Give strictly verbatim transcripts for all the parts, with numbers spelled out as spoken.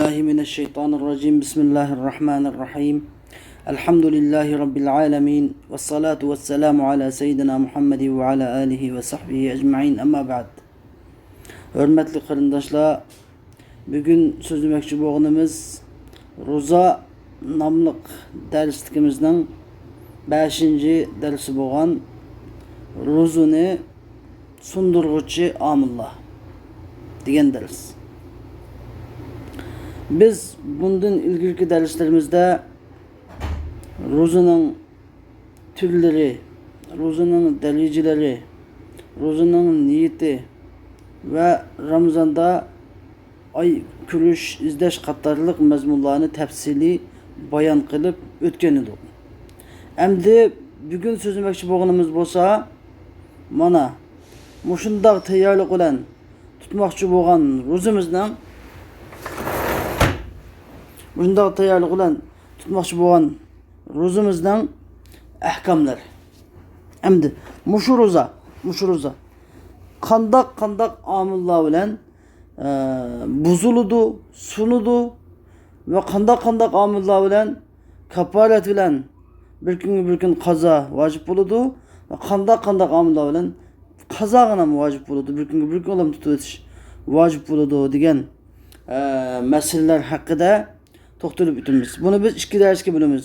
بالله من الشيطان الرجيم. بسم الله الرحمن الرحيم. الحمد لله رب العالمين. والصلاة والسلام على سيدنا محمد وعلى آله وصحبه أجمعين. أما بعد. ھۆرمەتلىك قېرىنداشلار، بۈگۈن سۆزلىمەكچى بولغىنىمىز روزا ناملىق دەرسلىكىمىزنىڭ بەشىنچى دەرسى بولغان روزىنى سۇندۇرغۇچى ئامىللار دېگەن دەرس. بىز بۇندىن ئىلگىرىكى دەرسلىرىمىزدە روزىنىڭ تۈرلىرى، روزىنىڭ دەرىجىلىرى، روزىنىڭ نىيىتى ۋە رامىزاندا ئاي كۆرۈش، ئىزدەش قاتارلىق مەزمۇنلارنى تەپسىلىي بايان قىلىپ ئۆتكەن ئىدۇق. ئەمدى بۈگۈن سۆزلىمەكچى بولغىنىمىز بولسا، مانا مۇشۇنداق تەييارلىق بىلەن تۇتماقچى بولغان روزىمىزنىڭ، مۇشۇنداق تەييارلىق بىلەن تۇتماقچى بولغان روزىمىزنىڭ ئەھكاملىرى. ئەمدى مۇشۇ روزا، مۇشۇ روزا قانداق، قانداق ئامىللار بىلەن، ئە، بۇزۇلىدۇ، سۇنىدۇ ۋە قانداق، قانداق ئامىللار بىلەن كاپپارەت بىلەن بىر كۈنگە بىر كۈن قازا ۋاجىپ بولىدۇ ۋە قانداق، قانداق ئامىللار بىلەن قازاغىنام ۋاجىپ بولىدۇ، بىر كۈنگە بىر كۈن ئالام تۇتۇۋېتىش ۋاجىپ بولىدۇ دېگەن، ئە، مەسىلىلەر ھەققىدە توختىلىپ ئۆتىمىز. بۇنى بىز ئىككى دەرسكە بۆلىمىز.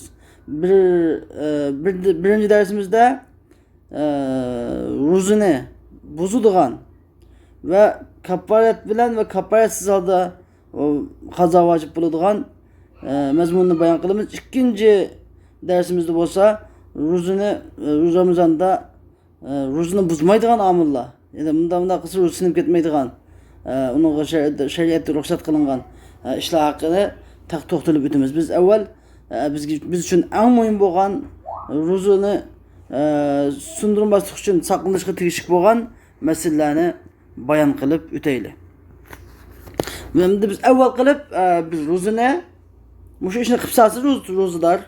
بىر، ئە، بىر، بىرىنچى دەرسىمىزدە، ئە، روزىنى بۇزىدىغان ۋە كاپپارەت بىلەن ۋە كاپپارەتسىز ھالدا، ئۇ، قازا ۋاجىپ بولىدىغان، ئە، مەزمۇننى بايان قىلىمىز. ئىككىنچى دەرسىمىزدە بولسا روزىنى، ئە، روزا رامىزاندا ئە، روزىنى بۇزمايدىغان ئامىللار، يەنى مۇنداق، مۇنداق قىلسا روزا سىنىپ كەتمەيدىغان، ئە، ئۇنىڭغا شەرىئەتتە، شەرىئەتتە رۇخسەت قىلىنغان، ئە، ئىشلار ھەققىدە تەق-، توختىلىپ ئۆتىمىز. بىز ئەۋۋەل، ئە، بىزگە، بىز ئۈچۈن ئەڭ مۇھىم بولغان روزىنى، ئە، سۇندۇرماسلىق ئۈچۈن ساقلىنىشقا تېگىشلىك بولغان مەسىلىلەرنى بايان قىلىپ ئۆتەيلى. ئەمدى بىز ئەۋۋەل قىلىپ، ئە، بىز روزىنى، مۇشۇ ئىشنى قىلىپ سالسا روز-، روزىدار،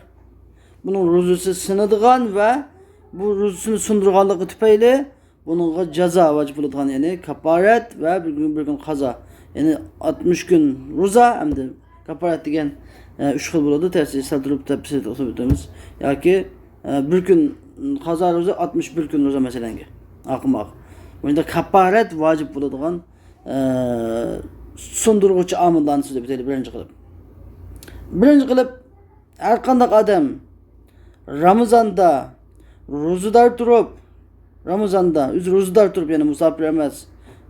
بۇنىڭ روزىسى سىنىدىغان ۋە بۇ روزىسىنى سۇندۇرغانلىقى تۈپەيلى بۇنىڭغا جازا ۋاجىپ بولىدىغان، يەنى كاپپارەت ۋە بىر كۈن، بىر كۈن قازا. يەنى ئاتمىش كۈن روزا، ئەمدى كاپپارەت دېگەن، ئە، ئۈچ خىل بولىدۇ، تەپسىلىي سەل تۇرۇپ تەپسىلىي توختىلىپ ئۆتىمىز. ياكى، ئە، بىر كۈن قازا روزا، ئاتمىش بىر كۈن روزا مەسىلەنگە. ئاقىماق. مۇشۇنداق كاپپارەت ۋاجىپ بولىدىغان، ئە، سۇندۇرغۇچى ئامىللارنى سۆزلەپ ئۆتەيلى بىرىنچى قىلىپ. بىرىنچى قىلىپ، ھەر قانداق ئادەم رامىزاندا روزىدار تۇرۇپ، رامىزاندا ئۆزى روزىدار تۇرۇپ، يەنى مۇساپىر ئەمەس،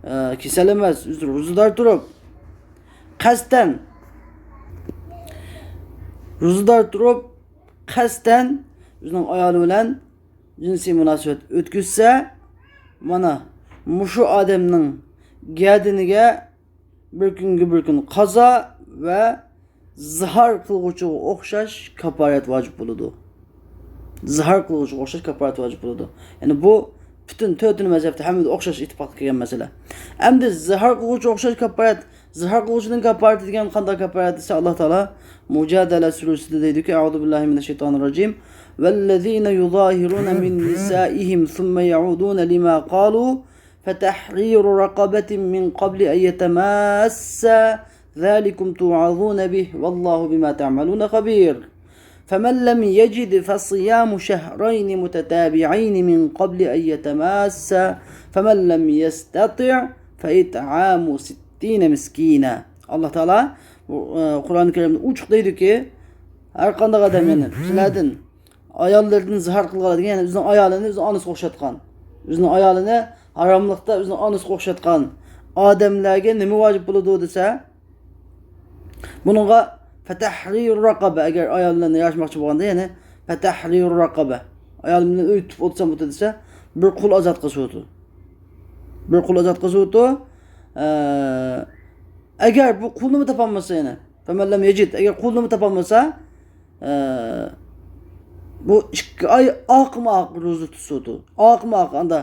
ئە، كېسەل ئەمەس، ئۆزى روزىدار تۇرۇپ، قەستەن روزىدار تۇرۇپ، قەستەن ئۆزىنىڭ ئايالى بىلەن جىنسىي مۇناسىۋەت ئۆتكۈزسە، مانا مۇشۇ ئادەمنىڭ گەدىنىگە بىر كۈنگە بىر كۈن قازا ۋە زىھار قىلغۇچىغا ئوخشاش كاپپارەت ۋاجىپ بولىدۇ. زىھار قىلغۇچىغا ئوخشاش كاپپارەت ۋاجىپ بولىدۇ. يەنى بۇ پۈتۈن تۆتىنى مەزھەپتە ھەممىدە ئوخشاش ئىتتىپاققا كەلگەن مەسىلە. ئەمدى زىھار قىلغۇچىغا ئوخشاش كاپپارەت، زىھار قىلغۇچىنىڭ كاپپارىتى دېگەن قانداق كاپپارەت دېسە، ئاللا تائالا مۇجادىلە سۈرىسىدە دەيدۇكى، أعوذ بالله من الشيطان الرجيم. والذين يظاهرون من نسائهم ثم يعودون لما قالوا فتحرير رقبة من قبل أن يتماسا ذلكم توعظون به والله بما تعملون خبير. فمن لم يجد فصيام شهرين متتابعين من قبل أن يتماسا فمن لم يستطع فإطعام ستين مسكينا. ئاللا تائالا بۇ، ئە، قۇرئان كەرىمدە ئوچۇق دەيدۇكى، ھەر قانداق ئادەم، يەنى سىلەردىن ئاياللىرىدىن زىھار قىلغانلار دېگەن، يەنى ئۆزىنىڭ ئايالىنى ئۆزىنىڭ ئانىسىغا ئوخشاتقان، ئۆزىنىڭ ئايالىنى ھاراملىقتا ئۆزىنىڭ ئانىسىغا ئوخشاتقان ئادەملەرگە نېمە ۋاجىپ بولىدۇ دېسە، بۇنىڭغا فتحرير رقبة، ئەگەر ئايال بىلەن ياشىماقچى بولغاندا، يەنى فتحرير رقبة، ئايال بىلەن ئۆي تۇتۇپ ئولتۇرسام بولىدۇ دېسە، بىر قۇل ئازاد قىلسا بولىدۇ. بىر قۇل ئازاد قىلسا بولىدۇ. ئە، ئەگەر بۇ قۇلنىمۇ تاپالمىسا، يەنى فمن لم يجد، ئەگەر قۇلنىمۇ تاپالمىسا، ئە، بۇ ئىككى ئاي ئاقمۇ ئاق روزا تۇتسىدۇ. ئاقمۇ ئاق، ئاندا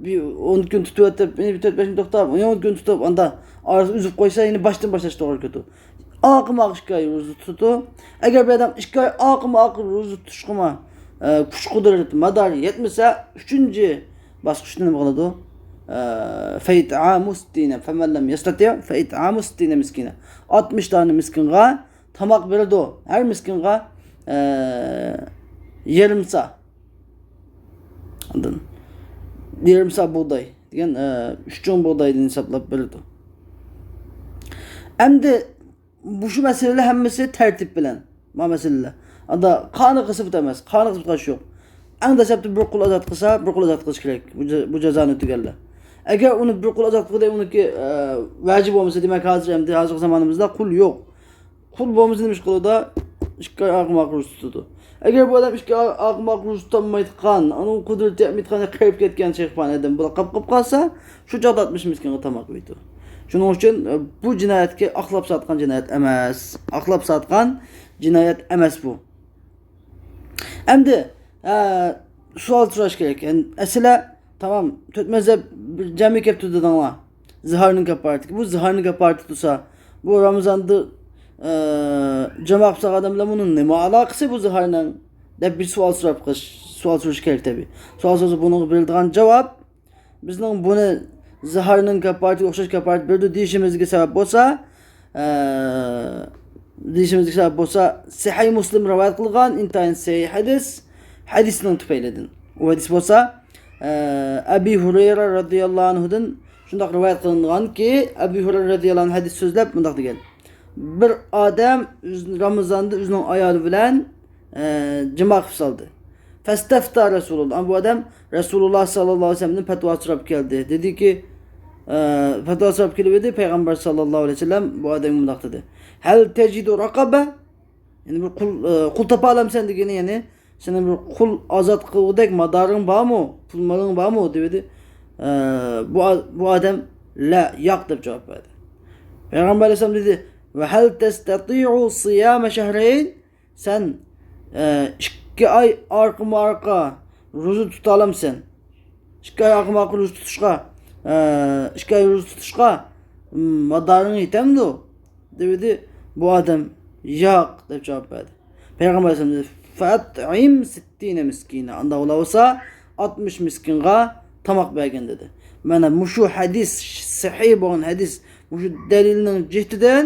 بىر ئون كۈن تۇتۇۋېتىپ، يەنە بىر تۆت بەش كۈن توختاپ، يەنە ئون كۈن تۇتۇپ، ئاندا ئارىسىدا ئۈزۈپ قويسا، يەنە باشتىن باشلاش توغرا كېلىدۇ. ئاقمۇ ئاق ئىككى ئاي روزا تۇتىدۇ. ئەگەر بىر ئادەم ئىككى ئاي ئاقمۇ ئاق روزا تۇتۇشقىمۇ، ئە، كۈچ قۇدرەت، مادار يەتمىسە، ئۈچىنچى باسقۇچتا نېمە قىلىدۇ؟ فَإِطْعَامُ سِتِّينَ، فَمَنْ لَمْ يَسْتَطِعْ فَإِطْعَامُ سِتِّينَ مِسْكِينًا. ئاتمىش دانە مىسكىنغا تاماق بېرىدۇ. ھەر مىسكىنغا، ئە، يېرىم سا. ئاندىن يېرىم سا بۇغداي دېگەن، ئە، ئۈچ چوڭ بۇغدايدىن ھېسابلاپ بېرىدۇ. ئەمدى مۇشۇ مەسىلىلەر ھەممىسى تەرتىپ بىلەن. ما مەسىلىلەر. ئاندا قانۇن قىسمىتى ئەمەس. قانۇن قىسمىتى قارشى يوق. ئەڭ دەسلەپتە بىر قۇل ئازاد قىلسا، بىر قۇل ئازاد قىلىش كېرەك. بۇ جا-، بۇ جازانى ئۆتىگەنلەر. ئەگەر ئۇنى بىر قۇل ئازاد قىلغۇدەك ئۇنىڭكى، ئە، ۋەجى بولمىسا، دېمەك، ھازىر ئەمدى، ھازىرقى زامانىمىزدا قۇل يوق. قۇل بولمىسا نېمە ئىش قىلىدۇ؟ ئىككى ئاي ئارقىمۇ ئارقا روزا تۇتىدۇ. ئەگەر بۇ ئادەم ئىككى ئاي ئارقىمۇ ئارقا روزا تۇتالمايدىقان، ئۇنىڭ قۇدرىتى يەتمەيدىغان، قېرىپ كەتكەن شەيخپان ئادەم بولۇپ قاپ، قاپ قالسا، شۇ چاغدا ئاتمىش مىسكىنغا تاماق بېرىدۇ. شۇنىڭ ئۈچۈن، ئە، بۇ جىنايەتكە ئاقلاپ ساتقان جىنايەت ئەمەس. ئاقلاپ ساتقان جىنايەت ئەمەس بۇ. ئەمدى، ئە، سوئال سوراش كېرەك. يەنى، ئەسلى، تامام، تۆت مەزھەپ بىر جەمئىي كەپتۇ دېدىڭلار. زىھارنىڭ كاپپارىتى. بۇ زىھارنىڭ كاپپارىتى تۇرسا، بۇ رامىزاندا، ئە، جىما قىلسا ئادەملەر بۇنىڭ نېمە ئالاقىسى بۇ زىھارنىڭ؟ دەپ بىر سوئال سوراپ قىلىش، سوئال سورىشى كېرەك تەبىئىي. سوئال سورىسا بۇنىڭغا بېرىدىغان جاۋاب، بىزنىڭ بۇنى زىھارنىڭ كاپپارىتىگە ئوخشاش كاپپارەت بېرىدۇ دېيىشىمىزگە سەۋەب بولسا، ئە، دېيىشىمىزگە سەۋەب بولسا، سەھىھ مۇسلىم رىۋايەت قىلغان ئىنتايىن سەھىھ ھەدىس، ھەدىسنىڭ تۈپەيلىدىن. ئۇ ھەدىس بولسا، ئە، ئەبى ھۇرەيرە رەزىياللاھۇ ئەنھۇدىن شۇنداق رىۋايەت قىلىنغانكى، ئەبى ھۇرەيرە رەزىياللاھۇ ئەنھۇ ھەدىس سۆزلەپ مۇنداق دېگەن. بىر ئادەم ئۆز-، رامىزاندا ئۆزىنىڭ ئايالى بىلەن، ئە، جىما قىلىپ سالدى. فەستەفتا رەسۇلۇللا. بۇ ئادەم رەسۇلۇللا ساللاللاھۇ ئەلەيھى ۋەسەللەمدىن پەتىۋا سوراپ كەلدى. دېدىكى، ئە، پەتىۋا سوراپ كېلىۋىدى، پەيغەمبەر ساللاللاھۇ ئەلەيھى ۋەسەللەم بۇ ئادەمگە مۇنداق دېدى. ھەل تەجىدۇ رەقەبە؟ يەنى بىر قۇل، ئە، قۇل تاپالامسەن دېگىنى، يەنى سېنىڭ بىر قۇل ئازاد قىلغۇدەك مادارىڭ بارمۇ؟ پۇل مېلىڭ بارمۇ؟ دېۋىدى. ئە، بۇ ئا-، بۇ ئادەم، لە، ياق، دەپ جاۋاب بەردى. پەيغەمبەر ئەلەيھىسسالام دېدى، ۋە ھەل تەستەتىئۇ سىيامە شەھرەين؟ سەن، ئە، ئىككى ئاي ئارقىمۇ ئارقا روزا تۇتالامسەن؟ ئىككى ئاي ئارقىمۇ ئارقا روزا تۇتۇشقا، ئە، ئىككى ئاي روزا تۇتۇشقا، م، مادارىڭ يېتەمدۇ؟ دېۋىدى. بۇ ئادەم، ياق، دەپ جاۋاب بەردى. پەيغەمبەر ئەلەيھىسسالام دېدى، فەئەتئىم سىتتىنە مىسكىنە. ئانداق بولسا، ئاتمىش مىسكىنغا تاماق بەرگىن، دېدى. مانا مۇشۇ ھەدىس، سەھىھ بولغان ھەدىس، مۇشۇ دەلىلنىڭ جېھىتىدىن،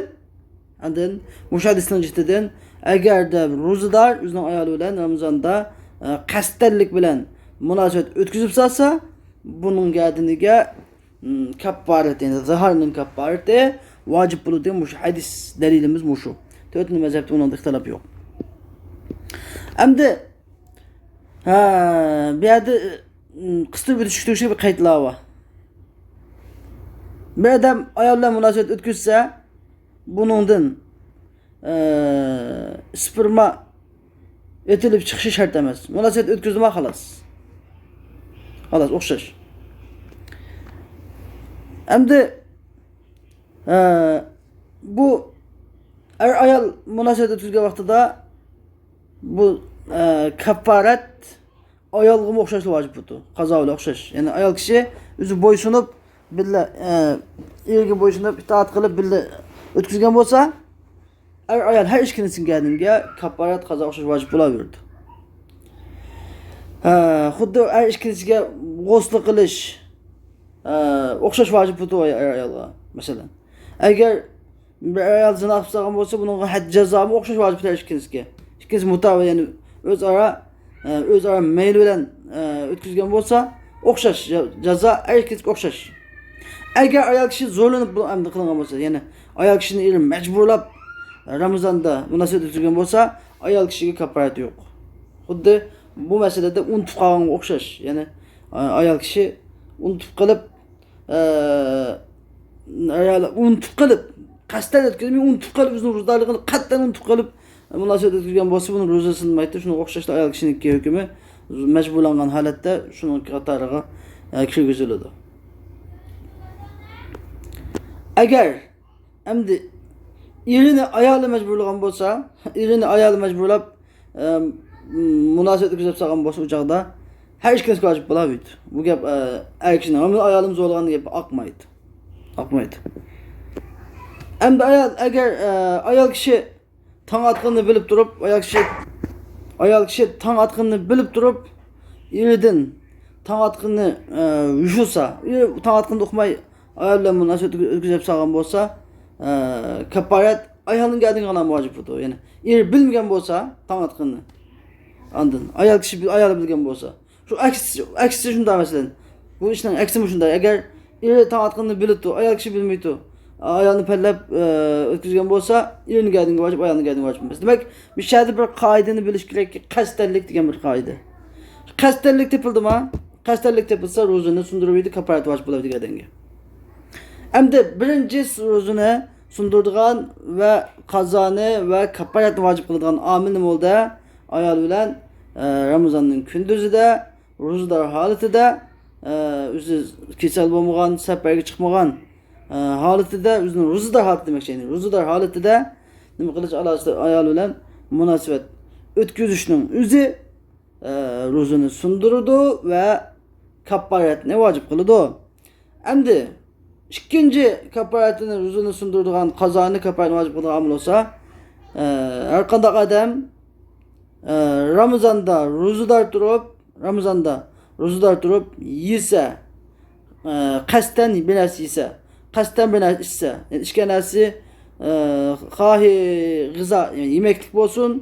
ئاندىن مۇشۇ ھەدىسنىڭ جېھىتىدىن، ئەگەردە روزىدار ئۆزىنىڭ ئايالى بىلەن رامىزاندا، ئە، قەستەنلىك بىلەن مۇناسىۋەت ئۆتكۈزۈپ سالسا، بۇنىڭ گەدىنىگە، م، كاپپارەت، يەنى زىھارنىڭ كاپپارىتى ۋاجىپ بولىدۇ. مۇشۇ ھەدىس دەلىلىمىز مۇشۇ. تۆتىنچى مەزھەپتە ئۇنىڭدا ئىختىلاپ يوق. ئەمدى، ھە، بۇ يەردە، م، قىستۇرۇپ ئۆتۈشكە تېگىشلىك بىر قايتىلار بار. بىر ئادەم ئايال بىلەن مۇناسىۋەت ئۆتكۈزسە، بۇنىڭدىن، ئە، سپېرما ئېتىلىپ چىقىشى شەرت ئەمەس. مۇناسىۋەت ئۆتكۈزدىما، خالاس. خالاس، ئوخشاش. ئەمدى، ئە، بۇ ئەر-ئايال مۇناسىۋەت ئۆتكۈزگەن ۋاقتىدا بۇ، ئە، كاپپارەت ئايالغىمۇ ئوخشاشلا ۋاجىپ بولىدۇ. قازا بىلەن ئوخشاش. يەنى ئايال كىشى ئۆزى بويسۇنۇپ، بىللە، ئە، ئېرىگە بويسۇنۇپ، ئىتائەت قىلىپ، بىللە ئۆتكۈزگەن بولسا، ئەر-ئايال ھەر ئىككىلىسىنىڭ گەدىنىگە كاپپارەت قازا ئوخشاش ۋاجىپ بولاۋېرىدۇ. ھە، خۇددى ھەر ئىككىلىسىگە غۇسلى قىلىش، ئە، ئوخشاش ۋاجىپ بولىدۇ ئەر-ئايالغا، مەسىلەن. ئەگەر بىر ئايال زىنا قىلىپ سالغان بولسا، بۇنىڭغا ھەد جازامۇ ئوخشاش ۋاجىپ بولىدۇ ھەر ئىككىلىسىگە. ئىككىلىسى مۇتاۋە، يەنى ئۆزئارا، ئە، ئۆزئارا مەيلى بىلەن، ئە، ئۆتكۈزگەن بولسا، ئوخشاش جا-، جازا ھەر ئىككىلىسىگە ئوخشاش. ئەگەر ئايال كىشى زورلىنىپ بۇ ئەمدى قىلىنغان بولسا، يەنى ئايال كىشىنى ئېرى مەجبۇرلاپ رامىزاندا مۇناسىۋەت ئۆتكۈزگەن بولسا، ئايال كىشىگە كاپپارەت يوق. خۇددى بۇ مەسىلىدە ئۇنتۇپ قالغانغا ئوخشاش. يەنى، ئا-، ئايال كىشى ئۇنتۇپ قېلىپ، ئە، ئايال ئۇنتۇپ قېلىپ، قەستەن ئۆتكۈزمەي، ئۇنتۇپ قېلىپ، ئۆزىنىڭ روزىدارلىقىنى قەتئىيەن ئۇنتۇپ قېلىپ، مۇناسىۋەت ئۆتكۈزگەن بولسا، بۇنىڭ روزىسى سىنمايدۇ. شۇنىڭغا ئوخشاشلا ئايال كىشىنىڭكى ھۆكمى مەجبۇرلانغان ھالەتتە شۇنىڭ قاتارىغا، ئە، كىرگۈزۈلىدۇ. ئەگەر ئەمدى ئېرىنى ئايالى مەجبۇرلىغان بولسا، ئېرىنى ئايالى مەجبۇرلاپ، ئە، مۇناسىۋەت ئۆتكۈزۈپ سالغان بولسا، ئۇ چاغدا ھەر ئىككىلىسىگە ۋاجىپ بولاۋېرىدۇ. بۇ گەپ، ئە، ئەر كىشىنىڭ، مېنىڭ ئايالىم زورلىغان دېگەن گەپ ئاقمايدۇ. ئاقمايدۇ. ئەمدى ئايال، ئەگەر، ئە، ئايال كىشى تاڭ ئاتقىنىنى بىلىپ تۇرۇپ، ئايال كىشى، ئايال كىشى تاڭ ئاتقىنىنى بىلىپ تۇرۇپ، ئېرىدىن تاڭ ئاتقىنى، ئە، يوشۇرسا، ئېرى تاڭ ئاتقىنىدا ئۇقماي ئايال بىلەن مۇناسىۋەت ئۆتكۈزۈپ سالغان بولسا، ئە، كاپپارەت ئايالنىڭ گەدىنىگە ھامان ۋاجىپ بولىدۇ. يەنى ئېرى بىلمىگەن بولسا تاڭ ئاتقىنىنى، ئاندىن ئايال كىشى، ئايال بىلگەن بولسا، شۇ ئەكسىچە، ئەكسىچە شۇنداق مەسىلەن. بۇ ئىشنىڭ ئەكسىمۇ شۇنداق. ئەگەر ئېرى تاڭ ئاتقىنىنى بىلىپتۇ، ئايال كىشى بىلمەيتتۇ، ئايالنى پەللەپ، ئە، ئۆتكۈزگەن بولسا، ئېرىنىڭ گەدىنىگە ۋاجىپ، ئايالنىڭ گەدىنىگە ۋاجىپ ئەمەس. دېمەك، بۇ يەردە بىر قائىدىنى بىلىش كېرەككى، قەستەنلىك دېگەن بىر قائىدە. قەستەنلىك تېپىلدىما؟ قەستەنلىك تېپىلسا، روزىنى سۇندۇرۇۋېتىدۇ، كاپپارەت ۋاجىپ بولىدۇ دېگەندىن كېيىن. ئەمدى بىرىنچى روزىنى سۇندۇرىدىغان ۋە قازانى ۋە كاپپارەتنى ۋاجىپ قىلىدىغان ئامىل نېمە بولدى؟ ئايال بىلەن، ئە، رامىزاننىڭ كۈندۈزىدە، روزىدار ھالىتىدە، ئە، ئۆزى كېسەل بولمىغان، سەپەرگە چىقمىغان، ئە، ھالىتىدە، ئۆزىنىڭ روزىدار ھالىتى دېمەكچى، يەنى روزىدار ھالىتىدە نېمە قىلىش ئالاھىدە ئايال بىلەن مۇناسىۋەت ئۆتكۈزۈشنىڭ ئۆزى، ئە، روزىنى سۇندۇرىدۇ ۋە كاپپارەتنى ۋاجىپ قىلىدۇ. ئەمدى ئىككىنچى كاپپارەتنى، روزىنى سۇندۇرىدىغان، قازانى، كاپپارەتنى ۋاجىپ قىلىدىغان ئامىل بولسا، ئە، ھەر قانداق ئادەم، ئە، رامىزاندا روزىدار تۇرۇپ، رامىزاندا روزىدار تۇرۇپ يېسە، ئە، قەستەن بىر نەرسە يېسە، قەستەن بىر نەرسە ئىچسە، يەنى ئىچكەن نەرسىسى، ئە، خاھى غىزا، يەنى يېمەكلىك بولسۇن،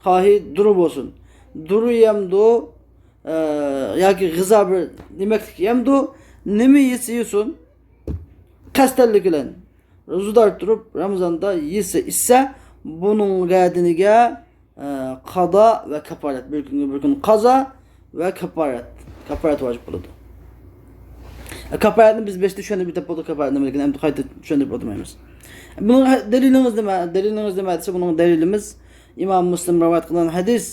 خاھى دورا بولسۇن. دورا يەمدۇ، ئە، ياكى غىزا بىر يېمەكلىك يەمدۇ، نېمە يېسە يېسۇن، قەستەنلىك بىلەن روزىدار تۇرۇپ، رامىزاندا يېسە ئىچسە، بۇنىڭ گەدىنىگە، ئە، قازا ۋە كاپپارەت. بىر كۈنگە بىر كۈن قازا ۋە كاپپارەت. كاپپارەت ۋاجىپ بولىدۇ. ئە، كاپپارەتنى بىز بېشىدا چۈشەندۈرۈپ ئۆتۈپ بولدۇق، كاپپارەت نېمىلىكىنى ئەمدى قايتا چۈشەندۈرۈپ ئولتۇرمايمىز. بۇنىڭ ھە-، دەلىلىڭىز نېمە؟ دەلىلىڭىز نېمە دېسە، بۇنىڭ دەلىلىمىز ئىمام مۇسلىم رىۋايەت قىلغان ھەدىس،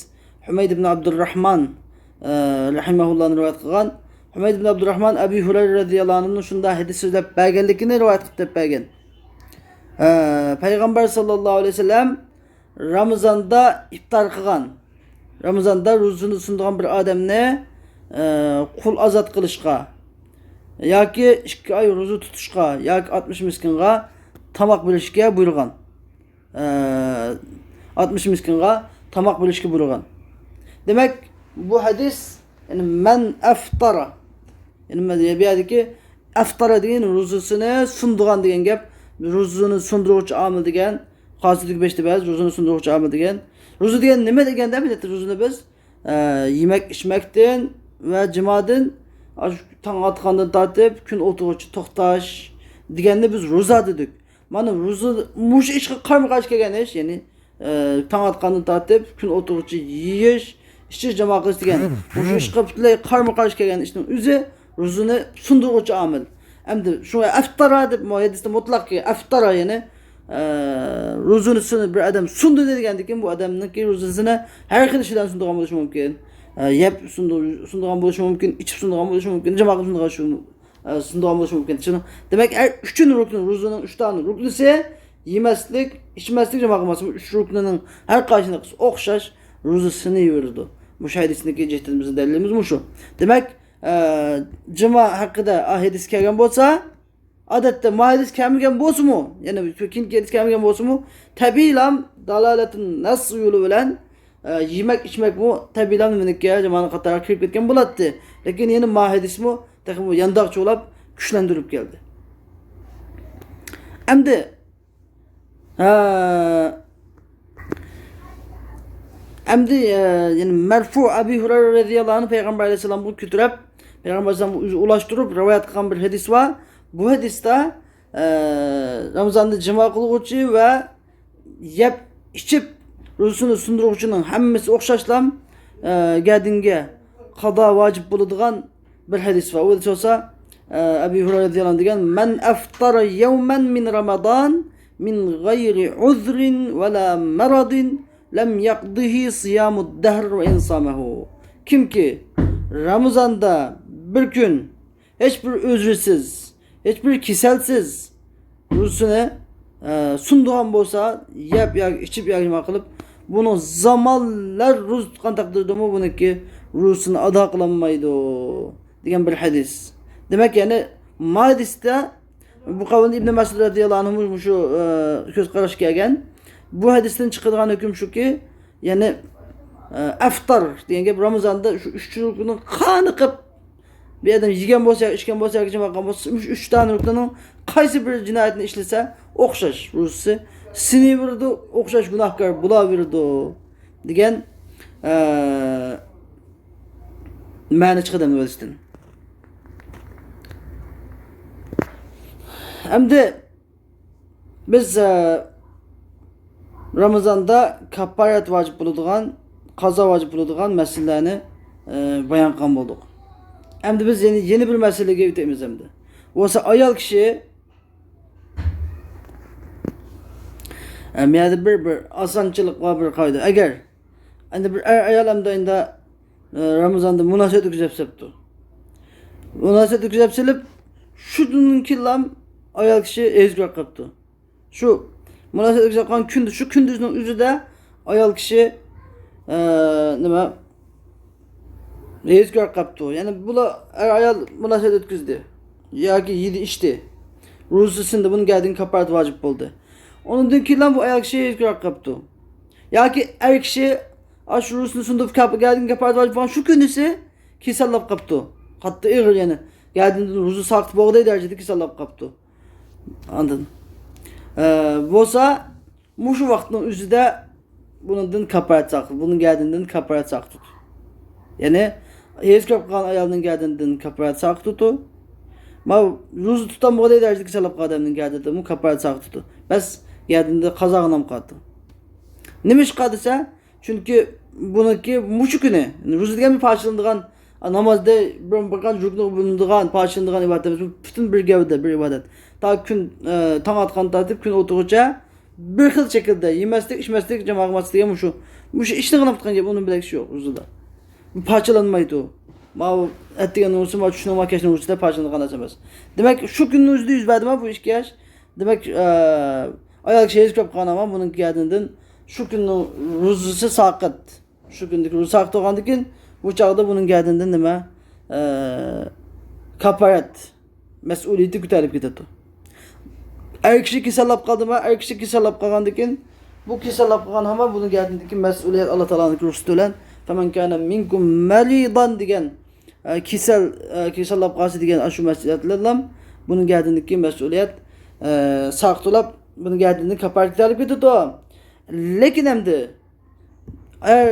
ھۈمەيد ئىبن ئابدۇرراھمان، ئە، رەھىمەھۇللانى رىۋايەت قىلغان. ھۈمەيد ئىبن ئابدۇرراھمان ئەبۇ ھۇرەيرە رەزىياللاھۇ ئەنھۇنىڭ شۇنداق ھەدىس سۆزلەپ بەرگەنلىكىنى رىۋايەت قىلىپ بەرگەن. ئە، پەيغەمبەر ساللاللاھۇ ئەلەيھى ۋەسەللەم رامىزاندا ئىپتار قىلغان، رامىزاندا روزىنى سۇنىدىغان بىر ئادەمنى، ئە، قۇل ئازاد قىلىشقا ياكى ئىككى ئاي روزا تۇتۇشقا ياكى ئاتمىش مىسكىنغا تاماق بېرىشكە بۇيرۇغان. ئە، ئاتمىش مىسكىنغا تاماق بېرىشكە بۇيرۇغان. دېمەك، بۇ ھەدىس، يەنى مەن ئەفتارا، يەنى مەن، بۇ يەردىكى ئەفتارا دېگەن روزىسىنى سۇندۇرغان دېگەن گەپ. روزىنى سۇندۇرغۇچى ئامىل دېگەن، قاسىدىكى بەشتە بەز، روزىنى سۇندۇرغۇچى ئامىل دېگەن. روزا دېگەن نېمە دېگەندە، بىلەتتى روزىنى بىز، ئە، يېمەك ئىچمەكتىن ۋە جىمادىن، ئاشۇ تاڭ ئاتقاندىن تارتىپ كۈن ئوتتۇرىغىچە توختاش دېگەننى بىز روزا دېدۇق. مانا روزا مۇشۇ ئىشقا قارمۇ قارشى كەلگەن ئىش، يەنى، ئە، تاڭ ئاتقاندىن تارتىپ كۈن ئوتتۇرىغىچە يېيىش، ئىچىش، جامائەت قىلىش دېگەن مۇشۇ ئىشقا پۈتۈنلەي قارمۇ قارشى كەلگەن ئىشنىڭ ئۆزى روزىنى سۇندۇرغۇچى ئامىل. ئەمدى شۇڭا ئەفتارا دەپ مۇ-، ھەدىستە مۇتلەق كەلگەن ئەفتارا، يەنى، ئە، روزىنى سۇنۇپ بىر ئادەم سۇندى دېگەندىن كېيىن بۇ ئادەمنىڭكى روزىسىنى ھەر خىل ئىش بىلەن سۇندۇرغان بولۇشى مۇمكىن. ئە، يەپ سۇندۇر-، سۇندۇرغان بولۇشى مۇمكىن، ئىچىپ سۇندۇرغان بولۇشى مۇمكىن، جامائەت سۇندۇرغان شۇ ئە، سۇندۇرغان بولۇشى مۇمكىن. چۈشىنىڭ؟ دېمەك، ھەر ئۈچىنى رۇكنى، روزىنىڭ ئۈچ دانە رۇكنىسى، يېمەسلىك، ئىچمەسلىك، جىما قىلماسلىق، ئۈچ رۇكنىنىڭ ھەر قايسىسىنى قىلسا ئوخشاش روزا سىنىۋېرىدۇ. مۇشۇ ھەدىستىكى جەھەتتىن بىزنىڭ دەلىلىمىز مۇشۇ. دېمەك، ئە، جىما ھەققىدە ئا ھەدىس كەلگەن بولسا، ئادەتتە ما ھەدىس كەلمىگەن بولسىمۇ، يەنى كېيىنكى ھەدىس كەلمىگەن بولسىمۇ، تەبىئىيلا دالالەتۇن نەس يولى بىلەن، ئە، يېمەك ئىچمەكمۇ تەبىئىيلا نېمىنىڭكى، جىمانىڭ قاتارىغا كىرىپ كەتكەن بولاتتى. لېكىن يەنە ما ھەدىسمۇ تېخىمۇ يانداق چۇۋۇلاپ كۈچلەندۈرۈپ كەلدى. ئەمدى، ھە، ئەمدى، ئە، يەنى مەرفۇ ئەبى ھۇرەيرە رەزىياللاھۇ ئەنھۇ پەيغەمبەر ئەلەيھىسسالامغا كۆتۈرۈپ، پەيغەمبەر ئەلەيھىسسالامغا ئۆزى ئۇلاشتۇرۇپ رىۋايەت قىلغان بىر ھەدىس بار. بۇ ھەدىستە، ئە، رامىزاندا جىما قىلغۇچى ۋە يەپ ئىچىپ روزىسىنى سۇندۇرغۇچىنىڭ ھەممىسى ئوخشاشلا، ئە، گەدىنىگە قازا ۋاجىپ بولىدىغان بىر ھەدىس بار. ئۇ ھەدىس بولسا، ئە، ئەبى ھۇرەيرە رەزىياللاھۇ ئەنھۇ دېگەن، مەن ئەفتارە يەۋمەن مىن رامازان مىن غەيرى ئۇزرىن ۋەلا مەرەدىن لەم يەقدىھى سىيامۇد دەھر ۋە ئىن سامەھۇ. كىمكى رامىزاندا بىر كۈن ھېچبىر ئۆزرىسىز، ھېچبىر كېسەلسىز روزىسىنى، ئە، سۇندۇرغان بولسا، يەپ ياكى ئىچىپ ياكى نېمە قىلىپ، بۇنىڭ زامانلار روزا تۇتقان تەقدىردىمۇ بۇنىڭكى روزىسىنى ئادا قىلالمايدۇ دېگەن بىر ھەدىس. دېمەك، يەنى ما ھەدىستە بۇ قەۋلنى ئىبن مەسئۇد رەزىياللاھۇ ئەنھۇ مۇشۇ، ئە، كۆز قاراشقا كەلگەن. بۇ ھەدىستىن چىقىدىغان ھۆكۈم شۇكى، يەنى، ئە، ئەفتار دېگەن گەپ رامىزاندا شۇ ئۈچ رۇكنىنى قانىقىپ، بىر ئادەم يېگەن بولسا ياكى ئىچكەن بولسا ياكى جىما قىلغان بولسا، مۇشۇ ئۈچ دانە رۇكنىنىڭ قايسى بىر جىنايەتنى ئىشلىسە ئوخشاش روزىسى سىنىۋېرىدۇ، ئوخشاش گۇناھكار بولاۋېرىدۇ دېگەن، ئە، مەنە چىقىدۇ ئەمدى بۇ ھەدىستىن. ئەمدى بىز، ئە، رامىزاندا كاپپارەت ۋاجىپ بولىدىغان، قازا ۋاجىپ بولىدىغان مەسىلىلەرنى، ئە، بايان قىلغان بولدۇق. ئەمدى بىز يەنە، يەنە بىر مەسىلىگە ئۆتەيمىز ئەمدى. بولسا ئايال كىشى، ئە، مۇ يەردە بىر، بىر ئاسانچىلىق بار، بىر قائىدە. ئەگەر ئەمدى بىر ئەر ئايال ئەمدى ئايدا، ئە، رامىزاندا مۇناسىۋەت ئۆتكۈزۈپ سەپتۇ. مۇناسىۋەت ئۆتكۈزۈپ سېلىپ، شۇندىن كېيىنلا ئايال كىشى ھەيز كۆرۈپ قاپتۇ. شۇ مۇناسىۋەت ئۆتكۈزۈۋاتقان كۈندە، شۇ كۈندۈزنىڭ ئۆزىدە ئايال كىشى، ئە، نېمە، ھەيز كۆرۈپ قاپتۇ. يەنى بۇلار ئەر ئايال مۇناسىۋەت ئۆتكۈزدى ياكى يېدى ئىچتى. روزىسى سىندى، بۇنىڭ گەردىنىگە كاپپارەت ۋاجىپ بولدى. ئۇنىڭدىن كېيىنلا بۇ ئايال كىشى ھەيز كۆرۈپ قاپتۇ. ياكى ئەر كىشى ئاشۇ روزىسىنى سۇندۇرۇپ كاپ-، گەردىنىگە كاپپارەت ۋاجىپ بولغان شۇ كۈنىسى كېسەللەپ قاپتۇ. قاتتىق ئېغىر يەنى. گەردىنىدىن روزا ساقىت بولغۇدەك دەرىجىدە كېسەللەپ قاپتۇ. ئاندىن، ئە، بولسا، مۇشۇ ۋاقىتنىڭ ئۆزىدە بۇنىڭدىن كاپپارەت ساقىت، بۇنىڭ گەردىنىدىن كاپپارەت ساقىت تۇتىدۇ. يەنى، ھەيز كۆرۈپ قالغان ئايالنىڭ گەردىنىدىن كاپپارەت ساقىت تۇتىدۇ. ما روزا تۇتالمىغۇدەك دەرىجىدە كېسەللەپ قالغان ئادەمنىڭ گەردىنىدىنمۇ كاپپارەت ساقىت تۇتىدۇ. بەس، گەردىنىدە قازا غۇناھ قالىدۇ. نېمىشقا دېسە، چۈنكى بۇنىڭكى مۇشۇ كۈنى، روزا دېگەن بىر پارچىلىنىدىغان، نامازدا بىر، بىر قانچە رۇكنىغا بۆلۈنىدىغان، پارچىلىنىدىغان ئىبادەت ئەمەس، بۇ پۈتۈن بىر گەۋدە، بىر ئىبادەت. تا كۈن، ئە، تاڭ ئاتقان تارتىپ كۈن ئوتتۇرىغىچە بىر خىل شەكىلدە يېمەسلىك، ئىچمەسلىك، جامائەت قىلماسلىق دېگەن مۇشۇ، مۇشۇ ئىشنى غۇناھ قىلغان گەپ، ئۇنىڭ بىلەن ئىشى يوق روزىدا. بۇ پارچىلانمايدۇ. ماۋۇ ئەتىگەن روزىسى، ماۋۇ چۈشنىڭ، ماۋۇ كەچنىڭ روزىسىدا پارچىلانغان نەرسە ئەمەس. دېمەك، شۇ كۈننىڭ ئۆزىدە يۈز بەردىمۇ بۇ ئىككى ئىش؟ دېمەك، ئە، ئايال كىشى ھەيز كۆرۈپ قالغان، ئەمما بۇنىڭ گەردىنىدىن شۇ كۈننىڭ روزىسى ساقىت. شۇ كۈندىكى روزا ساقىت بولغاندىن كېيىن، بۇ چاغدا بۇنىڭ گەردىنىدىن نېمە؟ ئە، كاپپارەت مەسئۇلىيىتى كۆتەرىلىپ كېتىدۇ. ئەر كىشى كېسەللەپ قالدىمۇ؟ ئەر كىشى كېسەللەپ قالغاندىن كېيىن، بۇ كېسەللەپ قالغان ھامان بۇنىڭ گەردىنىدىكى مەسئۇلىيەت ئاللا تائالانىڭ رۇخسىتى بىلەن، فەمەن كانە مىنكۇم مەرىدان دېگەن، ئە، كېسەل، ئە، كېسەللەپ قالسا دېگەن ئاشۇ مەسئۇلىيەت بىلەنلا بۇنىڭ گەردىنىدىكى مەسئۇلىيەت، ئە، ساقىت بولۇپ، بۇنىڭ گەردىنىدىن كاپپارەت كۆتەرىلىپ كېتىدۇ. لېكىن ئەمدى ئەر،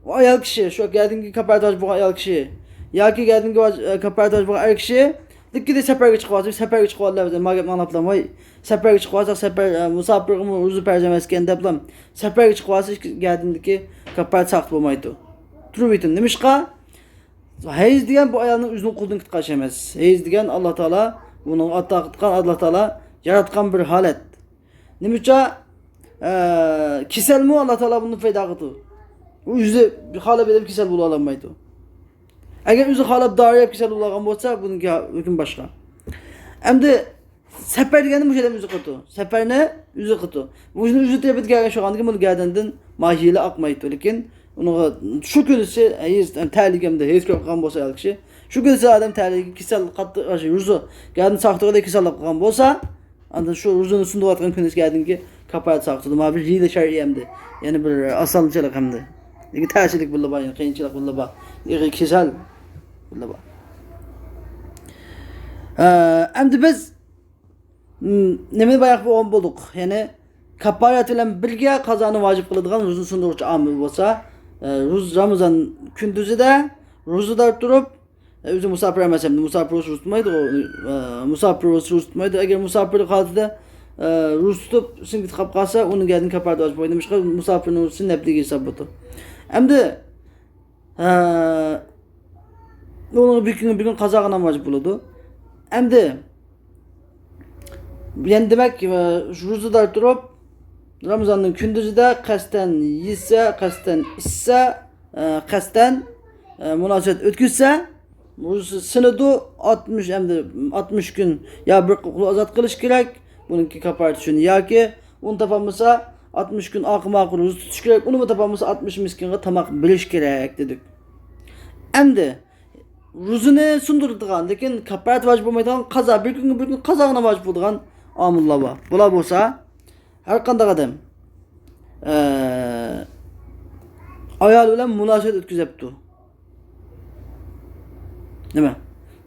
ئايال كىشى، شۇ گەردىنىگە كاپپارەت ۋاجىپ بولغان ئايال كىشى ياكى گەردىنىگە ۋاج-، ئە، كاپپارەت ۋاجىپ بولغان ئەر كىشى، لېكىن سەپەرگە چىقىۋاتىدۇ، سەپەرگە چىقىۋاتىدۇ، مانا گەپنى ئاڭلاپلا، ۋاي، سەپەرگە چىقىۋاتساق، سەپەر، ئە، مۇساپىرغىمۇ روزا پەرز ئەمەسكەن دەپلا، سەپەرگە چىقىۋاتسا، گەردىنىدىكى كاپپارەت ساقىت بولمايدۇ. تۇرۇۋېتىڭ. نېمىشقا؟ ھەيز دېگەن بۇ ئايالنىڭ ئۆزىنىڭ قولىدىن كېتىدىغان ئىش ئەمەس. ھەيز دېگەن ئاللا تائالا بۇنىڭغا ئاتا قىلغان، ئاللا تائالا ياراتقان بىر ھالەت. نېمە ئۈچۈن؟ ئە، كېسەلمۇ ئاللا تائالا بۇنى پەيدا قىلىدۇ. ئۇ ئۆزى خالاپ ئېلىپ كېسەل بولالمايدۇ. ئەگەر ئۆزى خالاپ دارى يەپ كېسەل بولغان بولسا، بۇنىڭكى ھۆكمى باشقا. ئەمدى سەپەر دېگەننى مۇشۇ ئادەم ئۆزى قىلىدۇ. سەپەرنى ئۆزى قىلىدۇ. مۇشۇنى ئۆزى تېپىپ كەلگەن شۇ ئاندىن كېيىن بۇنىڭ گەردىنىدىن ما ھىيلە ئاقمايدۇ. لېكىن ئۇنىڭغا شۇ كۈنىسى ھەيز، تەلىيىگە ھەيز كۆرۈپ قالغان بولسا ئايال كىشى، شۇ كۈنىسى ئادەم تەلىيىگە كېسەل قاتتىق، روزا، گەردىن ساقىتىغا كېسەللىك قىلغان بولسا، ئاندىن شۇ روزىنى سۇندۇرۇۋاتقان كۈنىسى گەردىنىگە كاپپارەت ساقىت تۇتىدۇ. ما بىر ھىيلە شەرئىي ئەمدى. يەنە بىر ئاسانچىلىق ئەمدى. لېكىن تەسىرلىك بىللە بار، يەنە قىيىنچىلىق بىللە بار. ئېغىر كېسەل بىللە بار. ئە، ئەمدى بىز، م، نېمىنى بايان قىلىپ بولغان بولدۇق؟ يەنى كاپپارەت بىلەن بىرگە قازانى ۋاجىپ قىلىدىغان روزىنى سۇندۇرغۇچى ئامىل بولسا، ئە، روز-، رامىزان كۈندۈزىدە روزىدار تۇرۇپ، ئە، ئۆزى مۇساپىر ئەمەس، ئەمدى مۇساپىر روزا تۇتمايدۇ، ئۇ، ئە، مۇساپىر روزا تۇتمايدۇ. ئەگەر مۇساپىرلىق ھالىتىدە، ئە، روزا تۇتۇپ، سىڭىپ كېتىپ قاپ قالسا، ئۇنىڭ گەردىنىگە كاپپارەت ۋاجىپ بولمايدۇ. نېمىشقا؟ مۇساپىرنىڭ روزىسى نەپلىگە ھېساب بولىدۇ. ئەمدى، ئە، ئۇنىڭغا بىر كۈنگە بىر كۈن قازا قىلغان ۋاجىپ بولىدۇ. ئەمدى، يەنە دېمەك، ئە، روزىدار تۇرۇپ، رامىزاننىڭ كۈندۈزىدە قەستەن يېسە، قەستەن ئىچسە، ئە، قەستەن، ئە، مۇناسىۋەت ئۆتكۈزسە، روزىسى سىنىدۇ، ئاتمىش، ئەمدى ئاتمىش كۈن يا بىر قۇل ئازاد قىلىش كېرەك، بۇنىڭكى كاپپارەت ئۈچۈن، ياكى ئۇنى تاپالمىسا، ئاتمىش كۈن ئارقىمۇ ئارقا روزا تۇتۇش كېرەك، ئۇنىمۇ تاپالمىسا، ئاتمىش مىسكىنغا تاماق بېرىش كېرەك دېدۇق. ئەمدى روزىنى سۇندۇرىدىغان، لېكىن كاپپارەت ۋاجىپ بولمايدىغان قازا، بىر كۈنگە بىر كۈن قازا قىلغان ۋاجىپ بولىدىغان ئامىللار بار. بۇلار بولسا، ھەر قانداق ئادەم، ئە، ئايالى بىلەن مۇناسىۋەت ئۆتكۈزۈپتۇ. نېمە؟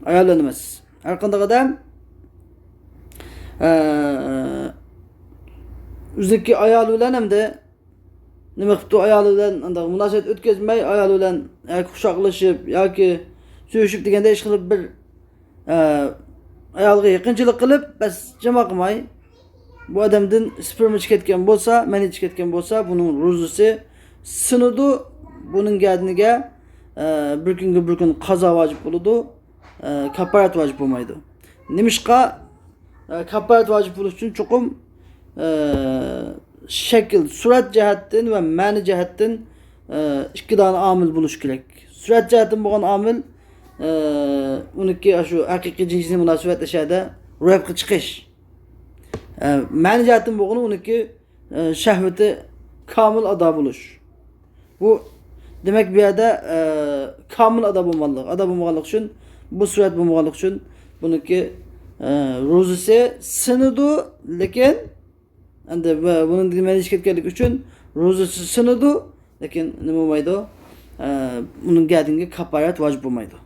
ئايال بىلەن ئەمەس. ھەر قانداق ئادەم، ئە، ئۆزىنىڭكى ئايالى بىلەن ئەمدى نېمە قىپتۇ، ئايالى بىلەن ئانداق مۇناسىۋەت ئۆتكۈزمەي، ئايالى بىلەن ياكى قۇچاقلىشىپ ياكى سۆيۈشۈپ دېگەندەك ئىش قىلىپ بىر، ئە، ئايالغا يېقىنچىلىق قىلىپ، بەس جىما قىلماي، بۇ ئادەمدىن سپېرما چىقىپ كەتكەن بولسا، مەنى چىقىپ كەتكەن بولسا، بۇنىڭ روزىسى سىنىدۇ. بۇنىڭ گەدىنىگە، ئە، بىر كۈنگە بىر كۈن قازا ۋاجىپ بولىدۇ. ئە، كاپپارەت ۋاجىپ بولمايدۇ. نېمىشقا؟ ئە، كاپپارەت ۋاجىپ بولۇش ئۈچۈن چوقۇم، ئە، شەكىل، سۈرەت جەھەتتىن ۋە مەنە جەھەتتىن، ئە، ئىككى دانە ئامىل بولۇشى كېرەك. سۈرەت جەھەتتىن بولغان ئامىل، ئە، ئۇنىڭكى شۇ ھەقىقىي جىنسىي مۇناسىۋەت ئەشەدە روياپقا چىقىش. ئە، مەنە جەھەتتىن بولغىنى ئۇنىڭكى، ئە، شەھۋىتى كامىل ئادا بولۇش. بۇ، دېمەك، بۇ يەردە، ئە، كامىل ئادا بولمىغانلىق، ئادا بولمىغانلىق ئۈچۈن، بۇ سۈرەت بولمىغانلىق ئۈچۈن بۇنىڭكى، ئە، روزىسى سىنىدۇ، لېكىن ئەمدى بۇ، بۇنىڭ مەنى چىقىپ كەتكەنلىكى ئۈچۈن روزىسى سىنىدۇ، لېكىن نېمە بولمايدۇ؟ ئە، ئۇنىڭ گەدىنىگە كاپپارەت ۋاجىپ بولمايدۇ.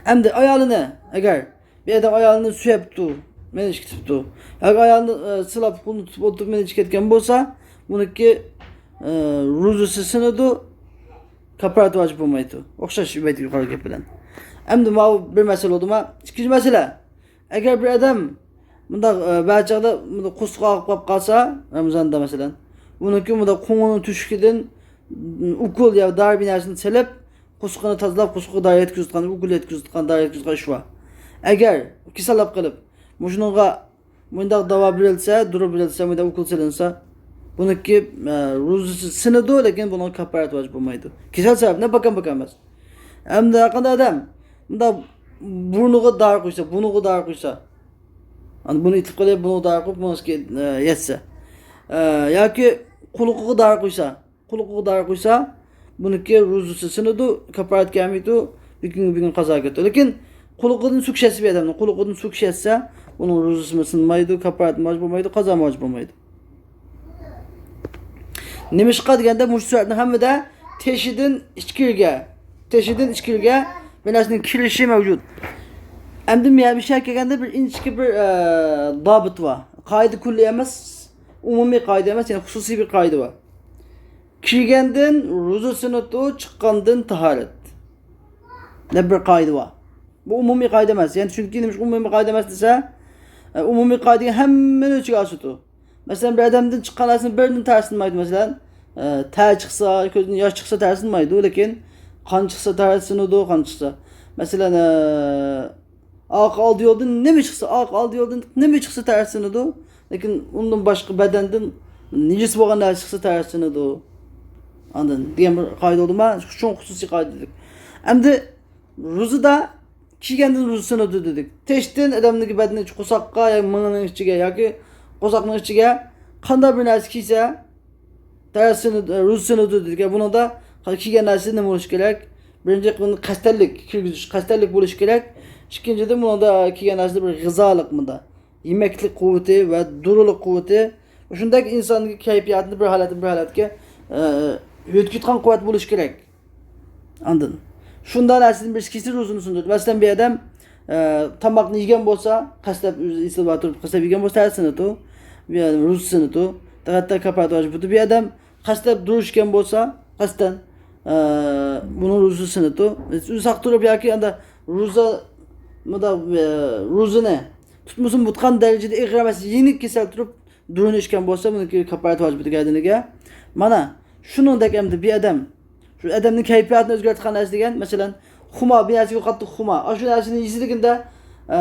ئەمدى ئايالىنى، ئەگەر بىر ئادەم ئايالىنى سۆيۈپتۇ، مەنى چىقىرىپتۇ. ياكى ئايالىنى، ئە، سىلاپ، قولىنى تۇتۇپ ئولتۇرۇپ مەنى چىقىپ كەتكەن بولسا، بۇنىڭكى، ئە، روزىسى سىنىدۇ، كاپپارەت ۋاجىپ بولمايدۇ. ئوخشاش بەيتكە يۇقىرىقى گەپ بىلەن. ئەمدى ماۋۇ بىر مەسىلە بولدىما؟ ئىككىنچى مەسىلە. ئەگەر بىر ئادەم مۇنداق، ئە، بەزى چاغدا مۇنداق قورسىقى ئاغرىپ قاپ قالسا، رامىزاندا مەسىلەن، ئۇنىڭكى مۇنداق قوڭۇنىڭ تۆشۈكىدىن ئوكۇل يا دارى بىر نەرسىنى سېلىپ، قورسىقىنى تازىلاپ، قورسىقىغا دارى يەتكۈزۈۋاتقان، ئوكۇل يەتكۈزۈۋاتقان، دارى يەتكۈزۈۋاتقان ئىش بار. ئەگەر كېسەللەپ قېلىپ، مۇشۇنىڭغا مۇنداق داۋا بېرىلسە، دورا بېرىلسە، مۇنداق ئوكۇل سېلىنسا، بۇنىڭكى، ئە، روزىسى سىنىدۇ، لېكىن بۇنىڭغا كاپپارەت ۋاجىپ بولمايدۇ. كېسەل سەۋەبىدىن پاكان پاكان ئەمەس. ئەمدى ھەر قانداق ئادەم مۇنداق بۇرنىغا دارى قۇيسا، بۇرنىغا دارى قۇيسا، ئەمدى بۇنى ئېتىپ قېلىپ، بۇرنىغا دارى قۇيۇپ، بۇنىڭ ئۈستىگە، ئە، يەتسە، ئە، ياكى قۇلىقىغا دارى قۇيسا، قۇلىقىغا دارى قۇيسا، بۇنىڭكى روزىسى سىنىدۇ، كاپپارەت كەلمەيدۇ، بىر كۈنگە بىر كۈن قازا كېتىدۇ. لېكىن قۇلىقىدىن سۈكۈش يەتسە بىر ئادەمنىڭ، قۇلىقىدىن سۈكۈش يەتسە، بۇنىڭ روزىسىمۇ سىنمايدۇ، كاپپارەتمۇ ۋاجىپ بولمايدۇ، قازامۇ ۋاجىپ بولمايدۇ. نېمىشقا دېگەندە، مۇشۇ سۈرەتنىڭ ھەممىدە تېشىدىن ئىچكىرىگە، تېشىدىن ئىچكىرىگە بىر نەرسىنىڭ كىرىشى مەۋجۇت. ئەمدى مۇشۇ يەرگە كەلگەندە بىر ئىنچىكە بىر، ئە، دابىت بار. قائىدە كۈللىي ئەمەس، ئومۇمىي قائىدە ئەمەس، يەنى خۇسۇسىي بىر قائىدە بار. كىرگەندىن روزا سۈننىتى، چىققاندىن تاھارەت دەپ بىر قائىدە بار. بۇ ئومۇمىي قائىدە ئەمەس. يەنى چۈنكى نېمىشقا ئومۇمىي قائىدە ئەمەس دېسە، ئە، ئومۇمىي قائىدە ھەممىنى ئۆز ئىچىگە ئالسىدۇ. مەسىلەن، بىر ئادەمدىن چىققان نەرسىنىڭ بىرىدىن تەرسىنمەيدۇ. مەسىلەن، ئە، تەر چىقسا، كۆزدىن ياش چىقسا تەرسىنمەيدۇ، لېكىن قان چىقسا تەرسىنىدۇ، قان چىقسا. مەسىلەن، ئە، ئارقا ئالدى يولدىن نېمە چىقسا، ئارقا ئالدى يولدىن نېمە چىقسا تەرسىنىدۇ، لېكىن ئۇندىن باشقا بەدەندىن نىجىس بولغان نەرسە چىقسا تەرسىنىدۇ. ئاندىن دېگەن بىر قائىدە بولدىما؟ چوڭ خۇسۇسىي قائىدە دېدۇق. ئەمدى روزىدا كىيگەندىن روزا سىنىدۇ دېدۇق. تېشتىن ئادەمنىڭكى بەدىنى قورساققا يا مېڭىنىڭ ئىچىگە ياكى قورساقنىڭ ئىچىگە قانداق بىر نەرسە كىيسە، تەرسىنى، روزا سىنىدۇ دېدۇق. بۇنىڭدا كىيگەن نەرسە نېمە بولۇشى كېرەك؟ بىرىنچى، بۇنى قەستەنلىك كىرگۈزۈش، قەستەنلىك بولۇشى كېرەك. ئىككىنچىدىن، بۇنىڭدا كىيگەن نەرسىدە بىر غىزالىق، مۇندا يېمەكلىك قۇۋۋىتى ۋە دورىلىق قۇۋۋىتى، شۇنداق ئىنساننىڭ كەيپىياتىنى بىر ھالەتتىن بىر ھالەتكە، ئە، يۆتكىيەتكەن قۇۋۋەت بولۇشى كېرەك. ئاندىن شۇنداق نەرسىدىن بىرسى كىيسە روزىنى سۇندۇرىدۇ. مەسىلەن، بىر ئادەم، ئە، تاماقنى يېگەن بولسا، قەستەپ، ئۆزى ئېسىدا بار تۇرۇپ قەستەپ يېگەن بولسا، تەرسىنىدۇ. بىر ئادەم روزىسىنىدۇ. ھەتتا كاپپارەت ۋاجىپ بولىدۇ. بىر ئادەم قەستەپ دۇرۇش ئىچكەن بولسا، قەستەن، ئە، بۇنىڭ روزىسى سىنىدۇ. ئۆزى ساق تۇرۇپ ياكى ئاندا روزا، مۇنداق، ئە، روزىنى تۇتمىسىمۇ بولىدىغان دەرىجىدە ئېغىر ئەمەس، يېنىك كېسەل تۇرۇپ دۇرۇنى ئىچكەن بولسا، بۇنىڭكى كاپپارەت ۋاجىپ بولىدۇ گەدىنىگە. مانا شۇنىڭدەك ئەمدى بىر ئادەم، شۇ ئادەمنىڭ كەيپىياتىنى ئۆزگەرتىدىغان نەرسە دېگەن، مەسىلەن، خۇمار، بىر نەرسىگە قاتتىق خۇمار. ئاشۇ نەرسىنى يېسىلىكىندە، ئە،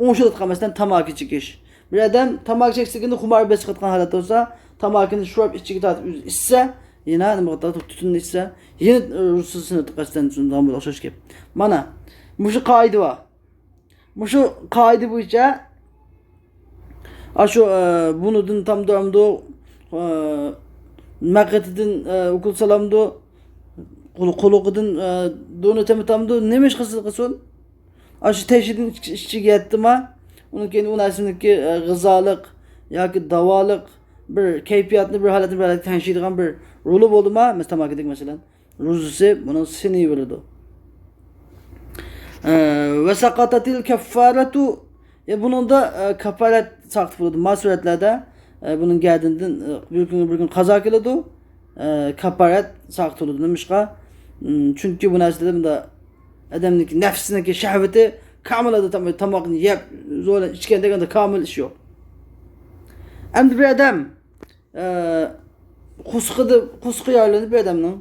ئوڭشىلىدىغان، مەسىلەن، تاماكا چېكىش. بىر ئادەم تاماكا چەكسىلىكىندە خۇمار بېسىقىدىغان ھالەتتە بولسا، تاماكىنى شۇراپ ئىچىگە تارتىپ ئۆزى ئىچسە، يەنە نېمە قاتتىق تۈتۈننى ئىچسە، يەنە، ئە، روزىسى سىنىدۇ، قەستەن سۇنىدىغان بولىدۇ، ئوخشاش گەپ. مانا مۇشۇ قائىدە بار. مۇشۇ قائىدە بويىچە ئاشۇ، ئە، بۇنىدىن تامدۇ ئەمدۇ، ئە، مەقئىتىدىن، ئە، ئوكۇل سالامدۇ، قۇلۇ-، قۇلىقىدىن، ئە، دۇنى تېمىتامدۇ، نېمە ئىش قىلسا قىلسۇن، ئاشۇ تېشىدىن ئىچ-، ئىچىگە يەتتىما، ئۇنىڭ كېيىن ئۇ نەرسىنىڭكى، ئە، غىزالىق ياكى داۋالىق بىر كەيپىياتنى، بىر ھالەتنى بىر ھالەتكە تەڭشەيدىغان بىر رولى بولدىما، مەسىلەن، تاماكىدەك، مەسىلەن. روزىسى بۇنىڭ سىنىۋېرىدۇ. ئە، ۋە سەقەتەتىل كەففارەتۇ. ئە، بۇنىڭدا، ئە، كاپپارەت ساقىت بولىدۇ. ما سۈرەتلەردە، ئە، بۇنىڭ گەدىنىدىن، ئە، بىر كۈنگە بىر كۈن قازا كېلىدۇ. ئە، كاپپارەت ساقىت بولىدۇ. نېمىشقا؟ ئىم، چۈنكى بۇ نەرسىدە بۇندا ئادەمنىڭكى نەپسىنىڭكى شەھۋىتى كامىل ھالدا تام-، تاماقنى يەپ، زورلا ئىچكەن دېگەندە كامىل ئىش يوق. ئەمدى بىر ئادەم ئە، قورسىقىدا، قورسىقى يارىلىنىپ بىر ئادەمنىڭ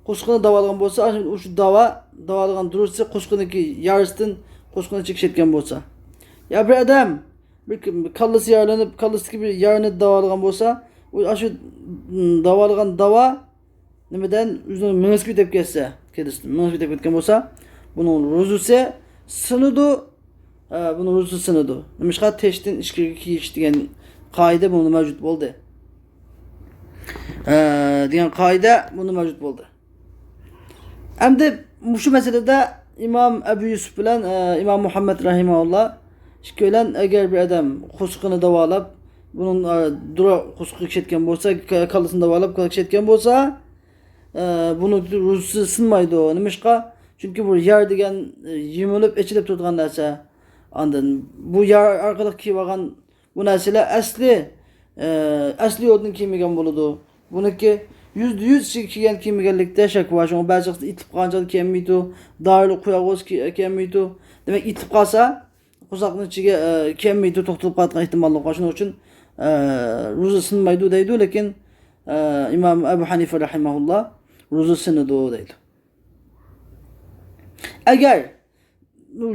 قورسىقىنى داۋالىغان بولسا، ئاشۇ، ئاشۇ داۋا، داۋالىغان دۇرۇسى قورسىقىنىڭكى يارىسىدىن قورسىقىنى چېكىشەتكەن بولسا، يا بىر ئادەم بىر ك-، كاللىسى يارىلىنىپ، كاللىسىدىكى بىر يارىنى داۋالىغان بولسا، ئۇ ئاشۇ، م، داۋالىغان داۋا نېمىدىن ئۆزىنىڭ مېڭىسىگە ئۆتۈپ كەتسە، كېلىسىدىن مېڭىسىگە ئۆتۈپ كەتكەن بولسا، بۇنىڭ روزىسى سىنىدۇ. ئە، بۇنىڭ روزىسى سىنىدۇ. نېمىشقا؟ تېشتىن ئىچكىرىگە كىيىش دېگەن قائىدە بۇنىڭدا مەۋجۇت بولدى. ئە، دېگەن قائىدە بۇنىڭدا مەۋجۇت بولدى. ئەمدى مۇشۇ مەسىلىدە ئىمام ئەبۇ يۈسۈپ بىلەن، ئە، ئىمام مۇھەممەد رەھىمەھۇللا ئىككىيلەن، ئەگەر بىر ئادەم قورسىقىنى داۋالاپ، بۇنىڭ، ئە، دۇرا قورسىقىغا كىشەتكەن بولسا، ك-، كاللىسىنى داۋالاپ كىشەتكەن بولسا، ئە، بۇنىڭ روزىسى سىنمايدۇ. نېمىشقا؟ چۈنكى بۇ يار دېگەن، ئە، يېمىلىپ، ئېچىلىپ تۇرىدىغان نەرسە. ئاندىن بۇ يار ئارقىلىق كىيىۋالغان بۇ نەرسىلەر ئەسلى، ئە، ئەسلى يولدىن كىيمىگەن بولىدۇ. بۇنىڭكى يۈزدە يۈز ئىچىگە كىيگەن، كىيمىگەنلىكتە شەك بار. شۇڭا بەزى چاغدا ئېتىلىپ قالغان چاغدا كىيەلمەيدۇ. دارىلىق قويغۇسى كىي-، كىيەلمەيدۇ. دېمەك، ئېتىلىپ قالسا، قورساقنىڭ ئىچىگە، ئە، كىيەلمەيدۇ، توختىلىپ قالىدىغان ئېھتىماللىق بار. شۇنىڭ ئۈچۈن، ئە، روزا سىنمايدۇ دەيدۇ، لېكىن، ئە، ئىمام ئەبۇ ھەنىفە رەھىمەھۇللا روزا سىنىدۇ دەيدۇ. ئەگەر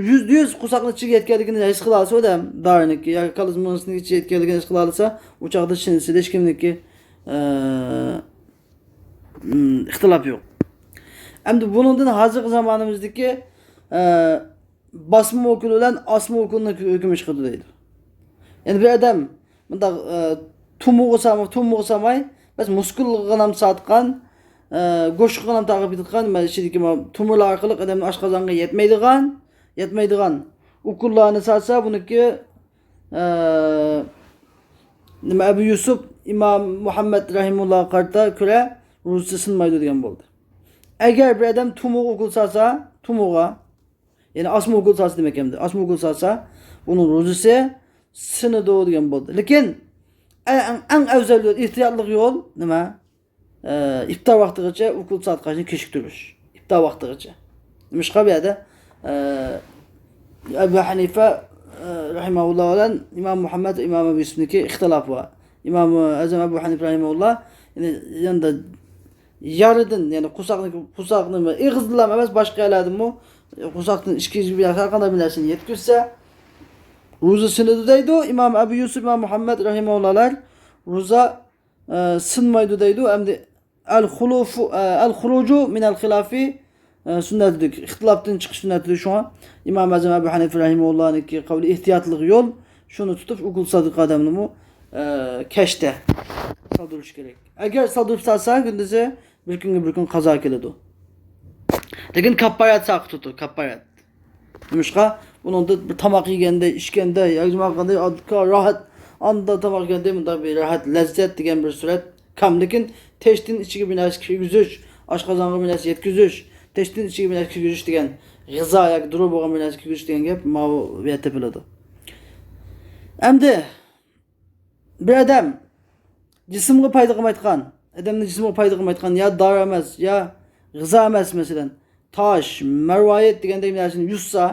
يۈزدە يۈز قورساقنىڭ ئىچىگە يەتكەنلىكىنى ھېس قىلالىسا ئادەم، دارىنىڭكى ياكى كاللىسىنىڭ ئىچىگە يەتكەنلىكىنى ھېس قىلالىسا، ئۇ چاغدا سىنىسىدە ھېچكىمنىڭكى، ئە، ئىم، ئىختىلاپى يوق. ئەمدى بۇنىڭدىن ھازىرقى زامانىمىزدىكى، ئە، باسما ئوكۇل بىلەن ئاسما ئوكۇلنىڭ ھۆكمى چىقىدۇ دەيدۇ. يەنى بىر ئادەم مۇنداق، ئە، تۇمۇغا سالماي، تۇمۇغا سالماي، بەس مۇسكۇلغا غىنام ساتقان، ئە، گۆشكە غىنام تاقىپ كېتىدىغان، مانا ئىچىدىكى ما-، تومۇرلار ئارقىلىق ئادەمنىڭ ئاشقازانغا يەتمەيدىغان، يەتمەيدىغان ئوكۇللارنى سالسا، بۇنىڭكى، ئە، نېمە، ئەبۇ يۈسۈپ، ئىمام مۇھەممەد رەھىمۇللاغا قارىتا كۆرە روزىسى سىنمايدۇ دېگەن بولدى. ئەگەر بىر ئادەم تۇمۇغا ئوكۇل سالسا، تۇمۇغا، يەنى ئاسما ئوكۇل سالسا دېمەك ئەمدى. ئاسما ئوكۇل سالسا، ئۇنىڭ روزىسى سىنىدۇ دېگەن بولدى. لېكىن ئەڭ، ئەڭ ئەۋزەل يول، ئېھتىياتلىق يول نېمە؟ ئە، ئىپتار ۋاقتىغىچە ئوكۇل ساتقاچنى كېچىكتۈرۈش. ئىپتار ۋاقتىغىچە. نېمىشقا بۇ يەردە، ئە، ئەبۇ ھەنىفە، ئە، رەھىمەھۇللا بىلەن ئىمام مۇھەممەد، ئىمام ئەبۇ يۈسۈپنىكى ئىختىلاپى بار. ئىمام ئەزەم ئەبۇ ھەنىفە رەھىمەھۇللا، يەنى، يەنىدە يارىدىن، يەنى قورساقنى، قورساقنى ئېغىزدىنلا ئەمەس، باشقا يەرلەردىنمۇ قورساقتىن ئىچكى بىر ھەر قانداق بىر نەرسىنى يەتكۈزسە، روزا سىنىدۇ دەيدۇ. ئىمام ئەبۇ يۈسۈپ، ئىمام مۇھەممەد رەھىمەھۇللاھلار روزا، ئە، سىنمايدۇ دەيدۇ. ئەمدى ئەل خۇلۇفۇ، ئە، ئەل خۇرۇجۇ مىنەل خىلافى، ئە، سۈننەتىدۇر. ئىختىلاپتىن چىقىش سۈننەتىدۇر. شۇڭا ئىمام ئەزەم ئەبۇ ھەنىفە رەھىمەھۇللاھنىڭكى قەۋلى ئېھتىياتلىق يول، شۇنى تۇتۇپ ئوكۇل ساتىدىغان ئادەمنىمۇ، ئە، كەچتە سالدۇرۇش كېرەك. ئەگەر سالدۇرۇپ سالسا كۈندۈزى، بىر كۈنگە بىر كۈن قازا كېلىدۇ. لېكىن كاپپارەت ساقىت تۇتىدۇ، كاپپارەت. نېمىشقا؟ بۇنىڭدا بىر تاماق يېگەندە، ئىچكەندە، ياكى نېمە قىلغاندا راھەت، ئاندا تاماق يېگەندە مۇنداق بىر راھەت، لەززەت دېگەن بىر سۈرەت كام. لېكىن تېشتىن ئىچىگە بىر نەرسە كىرگۈزۈش، ئاشقازانغا بىر نەرسە يەتكۈزۈش، تېشتىن ئىچىگە بىر نەرسە كىرگۈزۈش دېگەن، غىزا ياكى دۇرۇ بولغان بىر نەرسە كىرگۈزۈش دېگەن گەپ ماۋۇ يەردە تېپىلىدۇ. ئەمدى بىر ئادەم جىسىمغا پايدا قىلمايدىغان، ئادەمنىڭ جىسمىغا پايدا قىلمايدىغان يا دارى ئەمەس، يا غىزا ئەمەس، مەسىلەن، تاش، مەرۋايىت دېگەندەك نەرسىنى يۇتسا،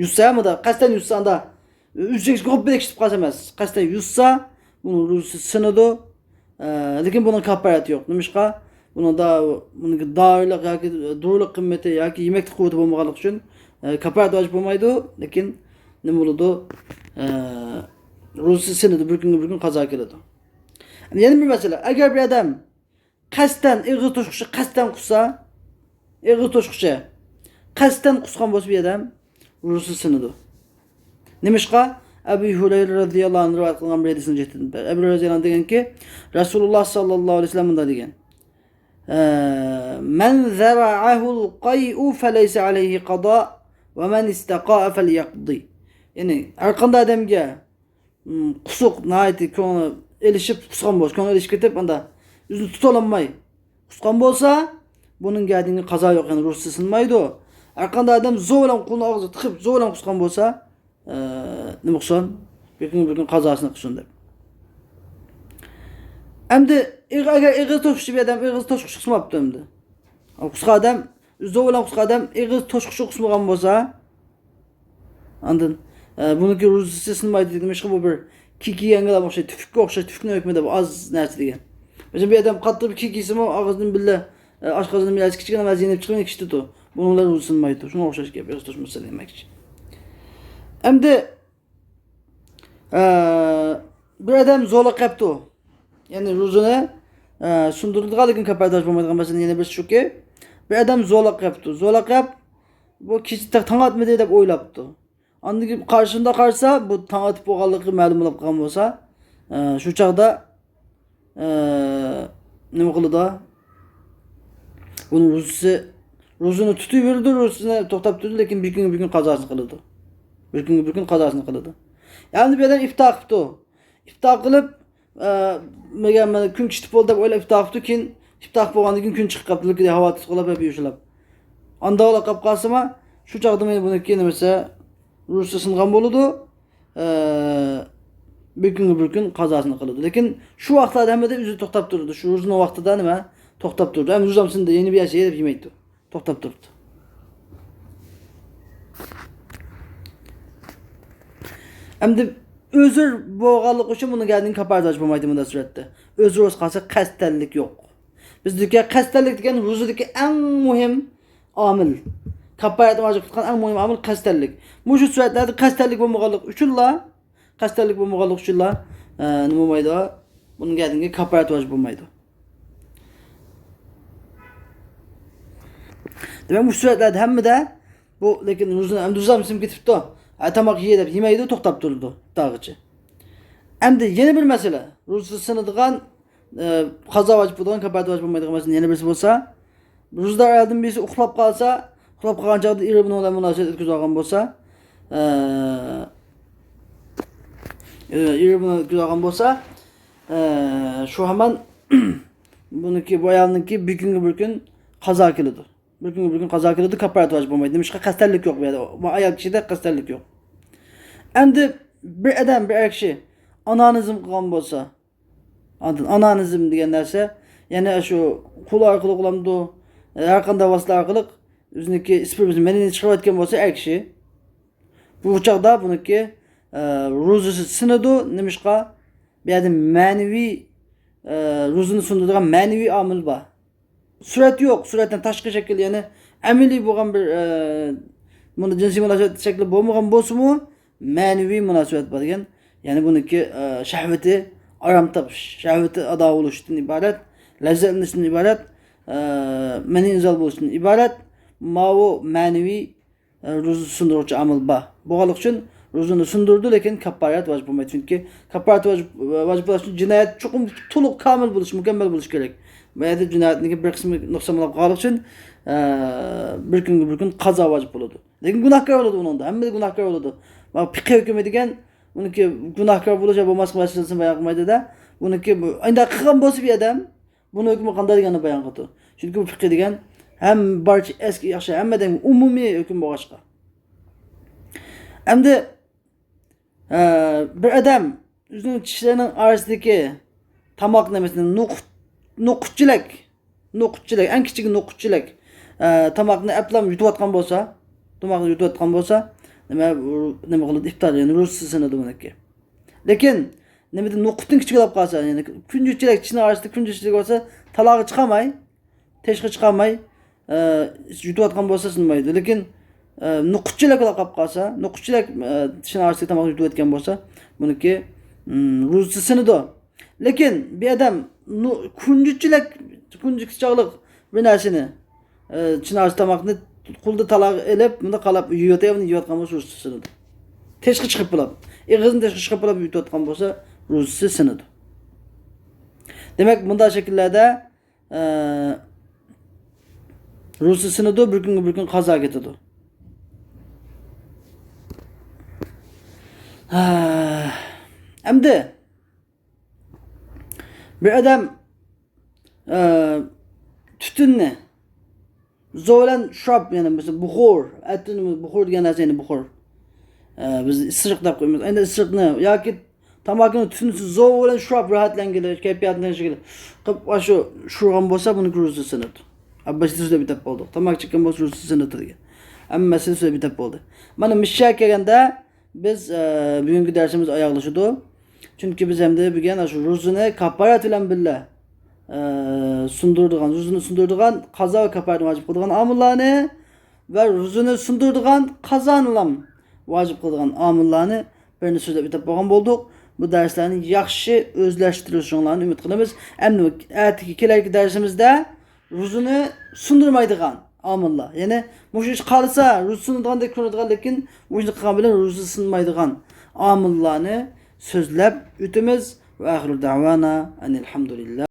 يۇتسا، مۇدا قەستەن يۇتسا، ئاندا ئۈزۈكسە قوپۇپ بېكىشىپ قالسا ئەمەس، قەستەن يۇتسا، بۇنىڭ روزىسى سىنىدۇ. ئە، لېكىن بۇنىڭ كاپپارەتى يوق. نېمىشقا؟ بۇنىڭدا، بۇنىڭكى دارىلىق ياكى دورىلىق قىممىتى ياكى يېمەكلىك قۇۋۋىتى بولمىغانلىقى ئۈچۈن، ئە، كاپپارەت ۋاجىپ بولمايدۇ. لېكىن نېمە بولىدۇ؟ ئە، روزىسى سىنىدۇ، بىر كۈنگە بىر كۈن قازا كېلىدۇ. يەنە بىر مەسىلە، ئەگەر بىر ئادەم قەستەن ئېغىز توشقۇچى قەستەن قۇسسا، ئېغىز توشقۇچى قەستەن قۇسقان بولسا بىر ئادەم، روزىسى سىنىدۇ. نېمىشقا؟ ئەبۇ ھۇرەيرە رەزىياللاھۇ ئەنھۇ رىۋايەت قىلغان بىر ھەدىسنى جېتىدىن. ئەبۇ ھۇرەيرە رەزىياللاھۇ ئەنھۇ دېگەنكى، رەسۇلۇللاھ ساللاللاھۇ ئەلەيھى ۋەسەللەم مۇنداق دېگەن. ئە، مەن زەرەئەھۇل قەيئۇ فەلەيسە ئەلەيھى قەزا ۋە مەن ئىستەقاءە فەليەقزى. يەنى ھەر قانداق ئادەمگە قۇسۇق ناھايىتى كۆڭلى ئېلىشىپ قۇسقان بولسا، كۆڭلى ئېلىشىپ كېتىپ، ئاندا ئۆزىنى تۇتالماي قۇسقان بولسا، بۇنىڭ گەدىنىگە قازا يوق، يەنى روزىسى سىنمايدۇ. ھەر قانداق ئادەم زور بىلەن قولىنى ئاغزىغا تىقىپ، زور بىلەن قۇسقان بولسا، ئە، نېمە قىلسۇن؟ بىر كۈنگە بىر كۈن قازاسىنى قىلسۇن دەپ. ئەمدى ئېغ-، ئەگەر ئېغىز توشقۇچى بىر ئادەم ئېغىز توشقۇچى قىسماپتۇ ئەمدى. قۇسقان ئادەم، زور بىلەن قۇسقان ئادەم ئېغىز توشقۇچى قىسمىغان بولسا، ئاندىن، ئە، بۇنىڭكى روزىسى سىنمايدۇ دېدىم. ئىشقىلىپ بۇ بىر كىيىكى يەڭگىلەپ ئوخشايدۇ، تۈپۈككە ئوخشايدۇ، تۈپۈكنىڭ ھۆكمىدە بۇ ئاز نەرسە دېگەن. مەسىلەن، بىر ئادەم قاتتىق بىر كىيىكى يېسىمۇ ئاغزىدىن بىللە، ئە، ئاشقازىنىدىن بىر نەرسە كىچىككىنە مەزە يېنىپ چىقىپ كېتىدۇ. بۇنىڭ بىلەن روزا سىنمايدۇ. شۇنىڭغا ئوخشاش گەپ، ئېغىز توشمىسا دېمەكچى. ئەمدى، ئە، بىر ئادەم زورلاپ قاپتۇ. يەنى روزىنى، ئە، سۇندۇرىدىغان، لېكىن كاپپارەت ۋاجىپ بولمايدىغان مەسىلىدىن يەنە بىرسى شۇكى، بىر ئادەم زورلاپ قاپتۇ. زورلاپ قاپ، بۇ كېچە تاڭ ئاتمىدى دەپ ئويلاپتۇ. ئاندىن كېيىن قارىشىندا قارىسا، بۇ تاڭ ئاتىپ بولغانلىقى مەلۇم بولۇپ قالغان بولسا، ئە، شۇ چاغدا، ئە، نېمە قىلىدۇ؟ بۇنىڭ روزىسى، روزىنى تۇتۇۋېرىدۇ، روزىسىنى توختاپ تۇرىدۇ، لېكىن بىر كۈنگە بىر كۈن قازاسىنى قىلىدۇ. بىر كۈنگە بىر كۈن قازاسىنى قىلىدۇ. يەنى بىر ئادەم ئىپتار قىپتۇ. ئىپتار قىلىپ، ئە، مەگەر مانا كۈن چىقىپ بولدى دەپ ئويلاپ ئىپتار قىپتۇ، كېيىن ئىپتار قىلىپ بولغاندىن كېيىن كۈن چىقىپ قاپتۇ، ھاۋا تۇتقىلاپ ھەپ يوشىلاپ. ئانداق قىلىپ قالسىمۇ، شۇ چاغدا مانا بۇنىڭكى نېمىسى، روزىسى سىنغان بولىدۇ. ئە، بىر كۈنگە بىر كۈن قازاسىنى قىلىدۇ. لېكىن شۇ ۋاقىتلاردا ھەممىدە ئۆزى توختاپ تۇرىدۇ. شۇ روزىنىڭ ۋاقتىدا نېمە؟ توختاپ تۇرىدۇ. ئەمدى روزام سىندى، يەنە بىر يەرسى دەپ يېمەيدۇ. توختاپ تۇرۇپتۇ. ئەمدى ئۆزۈر بولغانلىقى ئۈچۈن بۇنىڭ گەردىنىگە كاپپارەت ۋاجىپ بولمايدۇ مۇنداق سۈرەتتە. ئۆزۈر بولسا قالسا قەستەنلىك يوق. بىزدىكى قەستەنلىك دېگەن روزىدىكى ئەڭ مۇھىم ئامىل. كاپپارەتنى ۋاجىپ قىلغان ئەڭ مۇھىم ئامىل قەستەنلىك. مۇشۇ سۈرەتلەردە قەستەنلىك بولمىغانلىقى ئۈچۈنلا، قەستەنلىك بولمىغانلىقى ئۈچۈنلا، ئە، نېمە بولمايدۇ؟ بۇنىڭ گەردىنىگە كاپپارەت ۋاجىپ بولمايدۇ. دېمەك، مۇشۇ سۈرەتلەردە ھەممىدە بۇ، لېكىن روزىنى ئەمدى روزام سىنىپ كېتىپتۇ. ھە، تاماق يېيە دەپ يېمەيدۇ، توختاپ تۇرىدۇ ئىپتارغىچە. ئەمدى يەنە بىر مەسىلە. روزىسى سىنىدىغان، ئە، قازا ۋاجىپ بولىدىغان، كاپپارەت ۋاجىپ بولمايدىغان مەسىلىدىن يەنە بىرسى بولسا، روزىدار ئايالدىن بىرسى ئۇخلاپ قالسا، ئۇخلاپ قالغان چاغدا ئېرى بۇنىڭ بىلەن مۇناسىۋەت ئۆتكۈزۈۋالغان بولسا، ئە، ئە، ئېرى بۇنى ئۆتكۈزۈۋالغان بولسا، ئە، شۇ ھامان بۇنىڭكى، بۇ ئايالنىڭكى بىر كۈنگە بىر كۈن قازا كېلىدۇ. بىر كۈنگە بىر كۈن قازا كېلىدۇ، كاپپارەت ۋاجىپ بولمايدۇ. نېمىشقا؟ قەستەنلىك يوق بۇ يەردە. بۇ ئايال كىشىدە قەستەنلىك يوق. ئەمدى بىر ئادەم، بىر ئەر كىشى ئانانىزم قىلغان بولسا، ئاندىن ئانانىزم دېگەن نەرسە، يەنى شۇ قول ئارقىلىق بولامدۇ، ھەر قانداق ۋاسىتە ئارقىلىق ئۆزىنىڭكى سپېرمىسى، مەنىنى چىقىرىۋەتكەن بولسا ئەر كىشى، بۇ چاغدا بۇنىڭكى، ئە، روزىسى سىنىدۇ. نېمىشقا؟ بۇ يەردە مەنىۋى، ئە، روزىنى سۇندۇرىدىغان مەنىۋى ئامىل بار. سۈرەت يوق، سۈرەتنىڭ تاشقى شەكلى، يەنى ئەمەلىي بولغان بىر، ئە، بۇندا جىنسىي مۇناسىۋەت شەكلى بولمىغان بولسىمۇ، مەنىۋى مۇناسىۋەت بار دېگەن، يەنى بۇنىڭكى، ئە، شەھۋىتى ئارام تېپىش، شەھۋىتى ئادا بولۇشتىن ئىبارەت، لەززەتلىنىشتىن ئىبارەت، ئە، مەنىي ئىنزال بولۇشتىن ئىبارەت، ماۋۇ مەنىۋى، ئە، روزا سۇندۇرغۇچى ئامىل بار. بولغانلىقى ئۈچۈن روزىنى سۇندۇرىدۇ، لېكىن كاپپارەت ۋاجىپ بولمايدۇ. چۈنكى كاپپارەت ۋاجىپ، ۋاجىپ بولۇش ئۈچۈن جىنايەت چوقۇم تولۇق كامىل بولۇشى، مۇكەممەل بولۇشى كېرەك. بۇ يەردە جىنايەتنىڭكى بىر قىسمى نۇقسان بولۇپ قالغانلىقى ئۈچۈن، ئە، بىر كۈنگە بىر كۈن قازا ۋاجىپ بولىدۇ. لېكىن گۇناھكار بولىدۇ ئۇنىڭدا، ھەممىدە گۇناھكار بولىدۇ. مانا پىقھىي ھۆكمى دېگەن، ئۇنىڭكى گۇناھكار بولۇش يا بولماسلىق مەسىلىسىنى بايان قىلمايدۇ-دە. بۇنىڭكى بۇ، ئانداق قىلغان بولسا بىر ئادەم، بۇنىڭ ھۆكمى قانداق دېگەننى بايان قىلىدۇ. چۈنكى بۇ پىقھىي دېگەن ھەم بارچە ئەسكى ياخشى، ھەممە ئادەمگە ئومۇمىي ھۆكۈم بولغاچقا. ئەمدى، ئە، بىر ئادەم ئۆزىنىڭ چىشلىرىنىڭ ئارىسىدىكى تاماق نېمىسىنى نوقۇت-، نوقۇتچىلەك، نوقۇتچىلەك، ئەڭ كىچىك نوقۇتچىلەك، ئە، تاماقنى ئەپلام يۇتۇۋاتقان بولسا، تاماقنى يۇتۇۋاتقان بولسا، نېمە، نېمە قىلىدۇ؟ ئىپتار، يەنى روزىسى سىنىدۇ بۇنىڭكى. لېكىن نېمىدە نوقۇتتىن كىچىك بولۇپ قالسا، يەنى كۈنجۈتچىلەك، چىشنىڭ ئارىسىدا كۈنجۈتچىلىك بولسا، تالاغا چىقالماي، تېشىغا چىقالماي، ئە، يۇتۇۋاتقان بولسا سىنمايدۇ. لېكىن، ئە، نوقۇتچىلىك بولۇپ قالسا، نوقۇتچىلىك، ئە، چىشنىڭ ئارىسىدىكى تاماقنى يۇتۇۋەتكەن بولسا، بۇنىڭكى، ئىم، روزىسى سىنىدۇ. لېكىن بىر ئادەم نو-، كۈنجۈتچىلىك، كۈنجۈتچىلىك بىر نەرسىنى، ئە، چىشنىڭ ئارىسىدىكى تاماقنى قولىدا تالاغا ئېلىپ، مۇنداق قالاپ يۇيۇۋاتىدۇ، يۇيۇۋاتقان بولسا روزىسى سىنىدۇ. تېشىغا چىقىپ بولۇپ، ئېغىزىنى تېشىغا چىقىرىپ بولۇپ يۇتۇۋاتقان بولسا روزىسى سىنىدۇ. دېمەك، مۇنداق شەكىللەردە، ئە، روزىسى سىنىدۇ، بىر كۈنگە بىر كۈن قازا كېتىدۇ. ھە، ئەمدى بىر ئادەم، ئە، تۈتۈننى، زور بىلەن شۇراپ، يەنى مەسىلەن، بۇخۇر، ئەتىن بۇخۇر دېگەن نەرسە، يەنى بۇخۇر. ئە، بىز ئىسسىق دەپ قويىمىز. ئەندى ئىسسىقنى ياكى تاماكىنى تۈتۈنسىز زور بىلەن شۇراپ راھەتلەنگىلى، كەيپىياتنى تەڭشىگىلى قىلىپ، ئاشۇ شۇرغان بولسا، بۇنىڭ روزىسى سىنىدۇ. ئەبباسىدا سۆزلەپ ئېيتىپ بولدۇق. تاماكا چەككەن بولسا، روزىسى سىنىدۇ دېگەن. ھەممە مەسىلە سۆزلەپ ئېيتىپ بولدى. مانا مۇشۇ يەرگە كەلگەندە، بىز، ئە، بۈگۈنكى دەرسىمىز ئاياغلىشىدۇ. چۈنكى بىز ئەمدى بۈگۈن ئاشۇ روزىنى كاپپارەت بىلەن بىللە، ئە، سۇندۇرىدىغان، روزىنى سۇندۇرىدىغان، قازا ۋە كاپپارەتنى ۋاجىپ قىلىدىغان ئامىللارنى ۋە روزىنى سۇندۇرىدىغان، قازانىلام ۋاجىپ قىلىدىغان ئامىللارنى بىرنى سۆزلەپ ئېيتىپ بولغان بولدۇق. بۇ دەرسلەرنى ياخشى ئۆزلەشتۈرۈشۈڭلارنى ئۈمىد قىلىمىز. ئەمدى ئەتىكى كېلەركى دەرسىمىزدە روزىنى سۇندۇرمايدىغان ئامىللار. يەنى مۇشۇ ئىش قالسا روزا سۇنىدىغاندەك كۆرۈنىدىغان، لېكىن مۇشۇنى قىلغان بىلەن روزا سۇنمايدىغان ئامىللارنى سۆزلەپ ئۆتىمىز. ۋە ئاخىرۇ دەۋانا ئەنىل ھەمدۇلىللا.